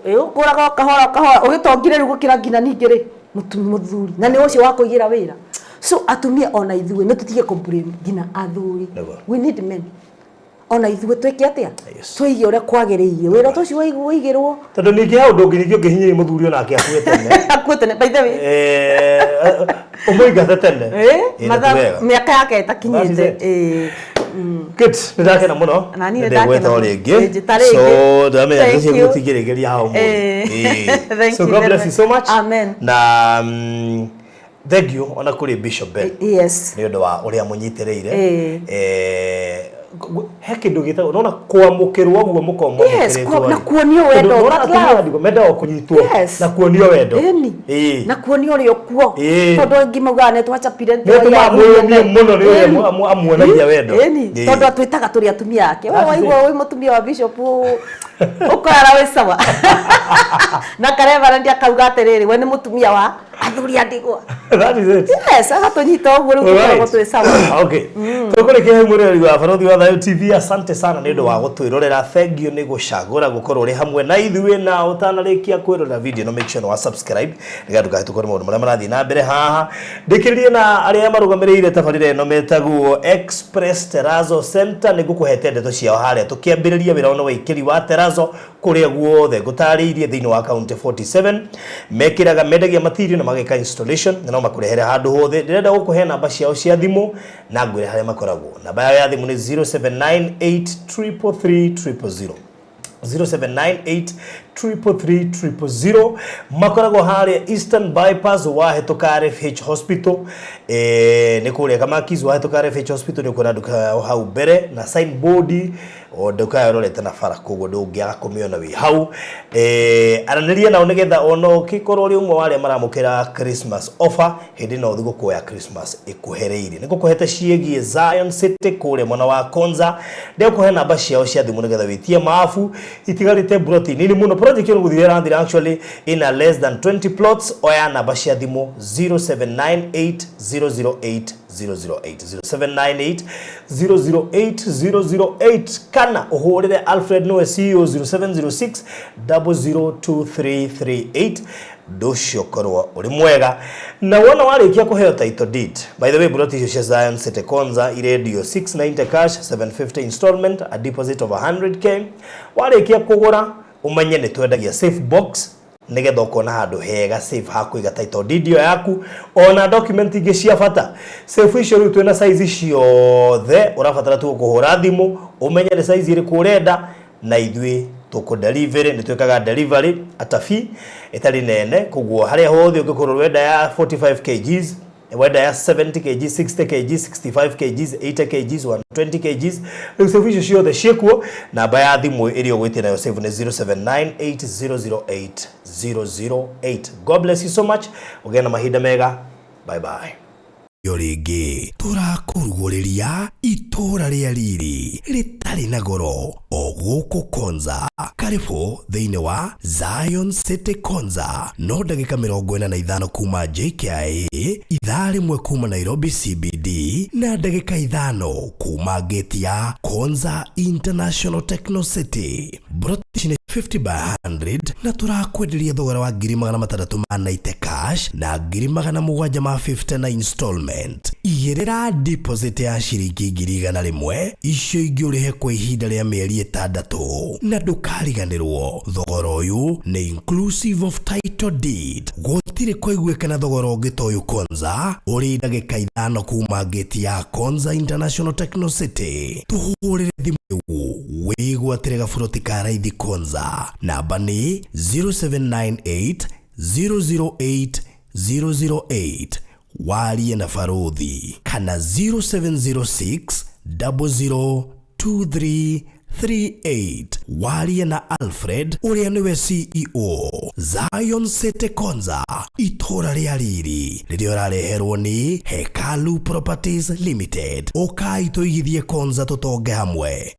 ũkũraga o kahora o kahora, ũgĩtongire rĩu gũkĩra nginya ningĩ rĩ mũthuri, na nĩ ũcio wa kũigĩra wĩra. So atumia ona ithuĩ nĩ tũtige kũ blame nginya athuri. We need men. Ona ithuĩ twĩke atĩa? Twĩige ũrĩa kwagĩrĩire, wĩra ta ũcio waigĩrwo. Tondũ ningĩ he ũndũ ũngĩ ningĩ ũngĩhinyĩrĩria mũthuri onake akue tene. Akue tene, by the way. Ũmũingate tene. Ĩĩ, Mathaa ti wega. Mĩaka yake ĩtakinyĩte. That is it. Good, nĩ ndakena mũno. Na niĩ nĩ Nĩ ndĩgwĩta ndakena o mũno. rĩngĩ. Ĩĩ, njĩta rĩngĩ. So ndamenya Thank nĩ you. gũtigĩrĩria hau mũthĩ. Thank So you God very bless you much. so much. Amen. Na thank you ona kũrĩ Bishop Ben nĩ ũndũ wa ũrĩa mũnyitĩrĩire. He kĩndũ gĩtagwo nona kwamũkĩrwo ũguo mũkorwo Yes, mwamũkĩrĩtwo na rĩ. kuonio wendo, Tondũ nĩwona that atumia love. ndigwa mendaga kũnyitwo na kuonio wendo. Ĩni. Na kuonio ũrĩa ũkuo, tondũ angĩ maugaga nĩ twachapire. Nĩ ũtũmaga mwĩyũmie mũno nĩ ũrĩa amuonagia wendo. Ĩni, tondũ atwĩtaga tũrĩ atumia ake. We That is waigua wĩ mũtumia wa bishop, ũkarara wĩ sawa, na kareverend akauga atĩrĩrĩ, we nĩ mũtumia wa athuri a ndigwa. That is it. Yes, agatũnyita ũguo, rĩu tũkoragwo twĩ sawa. Okay. Tũkũrĩkia hau, mwĩroreri wa Barũthi wa Thayũ TV, asante sana nĩ ũndũ wa gũtwĩrorera. Thank you nĩ gũcagũra gũkorwo ũrĩ hamwe na ithuĩ, na ũtanarĩkia kwĩrorera video no make sure nĩ wa subscribe nĩgetha ndũkahĩtũkwo nĩ maũndũ marĩa marathiĩ na mbere haha. Ndĩkĩrĩrie na arĩa marũgamĩrĩire tabarĩra ĩno metagwo Express Terrazzo Center. Nĩ ngũkũhete ndeto ciao harĩa tũkĩambĩrĩria wĩra ũno wa ĩkĩri wa terrazzo kũrĩa guothe ngũtarĩirie thĩinĩ wa County 47. Mekĩraga, mendagia material na mageka installation, na no makũrehere handũ hothe. Ndĩrenda gũkũhe namba ciao cia thimũ na ngwĩre harĩa makoragwo. Namba yao ya thimũ nĩ 0798 333 000, 0798 333 000. Makoragwo harĩa Eastern Bypass, wahĩtũka RFH Hospital, nĩ kũrĩa Kamakis. Wahĩtũka RFH Hospital nĩ ũkuona nduka yao hau mbere na signboard, o nduka yao ĩrorete na bara, koguo ndũngĩaga kũmĩona wĩ hau. Aranĩria nao nĩgetha ona ũkĩkorwo ũrĩ ũmwe wa arĩa maramũkĩra Christmas offer hĩndĩ ĩno thigũkũ ya Christmas ĩkuhĩrĩirie. Nĩ ngũkũhete ciĩgiĩ Zion City kũrĩa mwena wa Konza. Ndĩgũkũhe namba ciao cia thimũ nĩgetha wĩtie mabu. Itigarĩte broti nini mũno, project ĩyo nĩ gũthira ĩrathira, actually ina less than 20 plots. Oya namba cia thimũ 0798 008 008, 0798 008 008, kana ũhũrĩre Alfred, nĩwe CEO, 0706 002338. Ũndũ ũcio ũkorwo ũrĩ mwega na wona warĩkia kũheo title deed. By the way, broti icio cia Zion City Konza irendio 690 cash, 750 installment, a deposit of 100K. Warĩkia kũgũra, ũmenye nĩ twendagia safe box nĩgetha ũkona handũ hega safe ha kũiga title deed ĩyo yaku ona document ingĩ cia bata. Safe icio rĩu twĩna size ciothe, ũrabatara tu kũhũra thimũ ũmenye nĩ size ĩrĩkũ ũrenda na ithuĩ tũkũ delivery. Nĩ twĩkaga delivery at a fee ĩtarĩ nene, koguo harĩa hothe ũngĩkorwo wenda, ya 45 kgs, wenda ya 70 kg, 60 kg, 65 kgs, 80 kgs, 120 kgs, rĩu safe icio ciothe ciĩkuo. Namba ya thimũ ĩrĩa ũgwĩtia nayo safe nĩ 0798008008. God bless you so much, ũgĩe na mahinda mega. Bye bye. Yo rĩngĩ tũrakũrugũrĩria itũũra rĩa riri rĩtarĩ na goro o gũkũ Konza. Karibũ thĩinĩ wa Zion City Konza, no ndagĩka 45 kuma JKIA, ithaa rĩmwe kuma Nairobi CBD, na ndagĩka 5 kuma gate ya Konza International Techno City. Broti ici nĩ 50 by 100 na tũrakwenderia thogora wa 690,000 cash na 750,000 na installment. Igĩrĩra deposit ya ciringi 100,000, icio ingĩ ũrĩhe kwa ihinda rĩa mĩeri 6, na ndũkariganĩrwo thogora ũyũ nĩ inclusive of title deed. Gũtirĩ kũiguĩkana thogora ũngĩ ta ũyũ Konza. Ũrĩ ndagĩka 5 kuma gate ya Konza International Techno City. Tũhũrĩre thimũ rĩu wĩgwatĩre gaburoti ka raithi Konza. Namba nĩ 0798 008 008, warie na baruthi, kana 0706 002338, warie na Alfred ũrĩa nĩwe CEO. Zion City Konza, itũra rĩa riri rĩrĩa ũrareherwo nĩ Hekalu Properties Limited. Ũkai tũigithie Konza, tũtonge hamwe.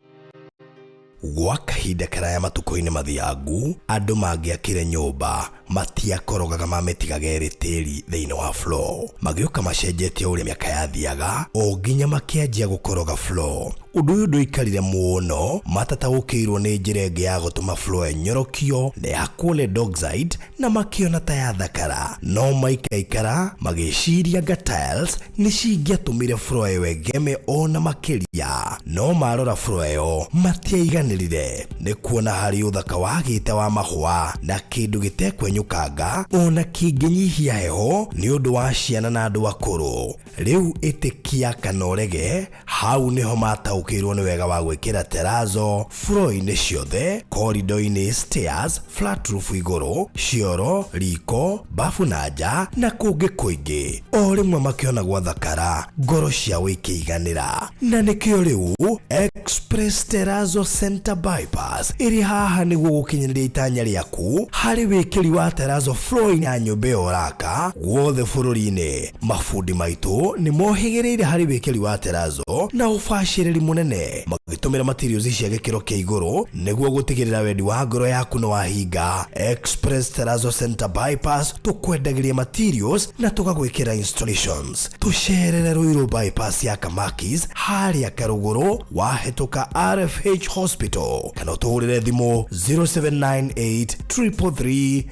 Gwa kahinda karaya matukũ-inĩ mathiangu, andũ mangĩakire nyũmba matiakorogaga, mamĩtigaga ĩrĩ tĩri thĩinĩ wa floor. Magĩũka macenjetie ũrĩa mĩaka yathiaga, o nginya makĩanjia gũkoroga floor. Ũndũ ũyũ ndũikarire mũno matataũkĩirwo nĩ njĩra ĩngĩ ya gũtũma floor ĩnyorokio na yakwo lead oxide, na makĩona ta yathakara. No maikaikara magĩciria nga tiles nĩ cingĩatũmire floor ĩyo ĩgeme ona makĩria. No marora floor ĩyo matiaiganĩrire nĩ kuona harĩ ũthaka wagĩte wa mahũa na kĩndũ gĩtekwenyũkanga ona kĩngĩnyihia heho nĩ ũndũ wa ciana na andũ akũrũ. Rĩu ĩtĩkia kana ũrege, hau nĩho mataũkĩirwo nĩ wega wa gwĩkĩra terrazzo floor-inĩ ciothe, corridor-inĩ, stairs, flat roof igũrũ, cioro, riko, bafu na nja na kũngĩ kũingĩ. O rĩmwe makĩona gwathakara, ngoro ciao ikĩiganĩra, na nĩkĩo rĩu Express Terrazzo Center Bypass ĩrĩ haha nĩguo gũkinyanĩria itanya rĩaku harĩ wĩkĩri wa terrazzo floor ya nyũmba ĩyo ũraka guothe bũrũri-inĩ. Mabundi maitũ nĩ mohĩgĩrĩire harĩ wĩkĩri wa terrazzo na ũbacĩrĩri mũnene, magĩtũmĩra materials cia gĩkĩro kĩa igũrũ nĩguo gũtigĩrĩra wendi wa ngoro yaku nĩ wahinga. Express Terrazzo Center Bypass, tũkwendagĩria materials na tũgagwĩkĩra installations. Tũcerere Ruiru Bypass ya Kamakis, harĩa Karũgũrũ wahĩtũka RFH Hospital, kana ũtũhũrĩre thimũ 0798 333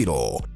000.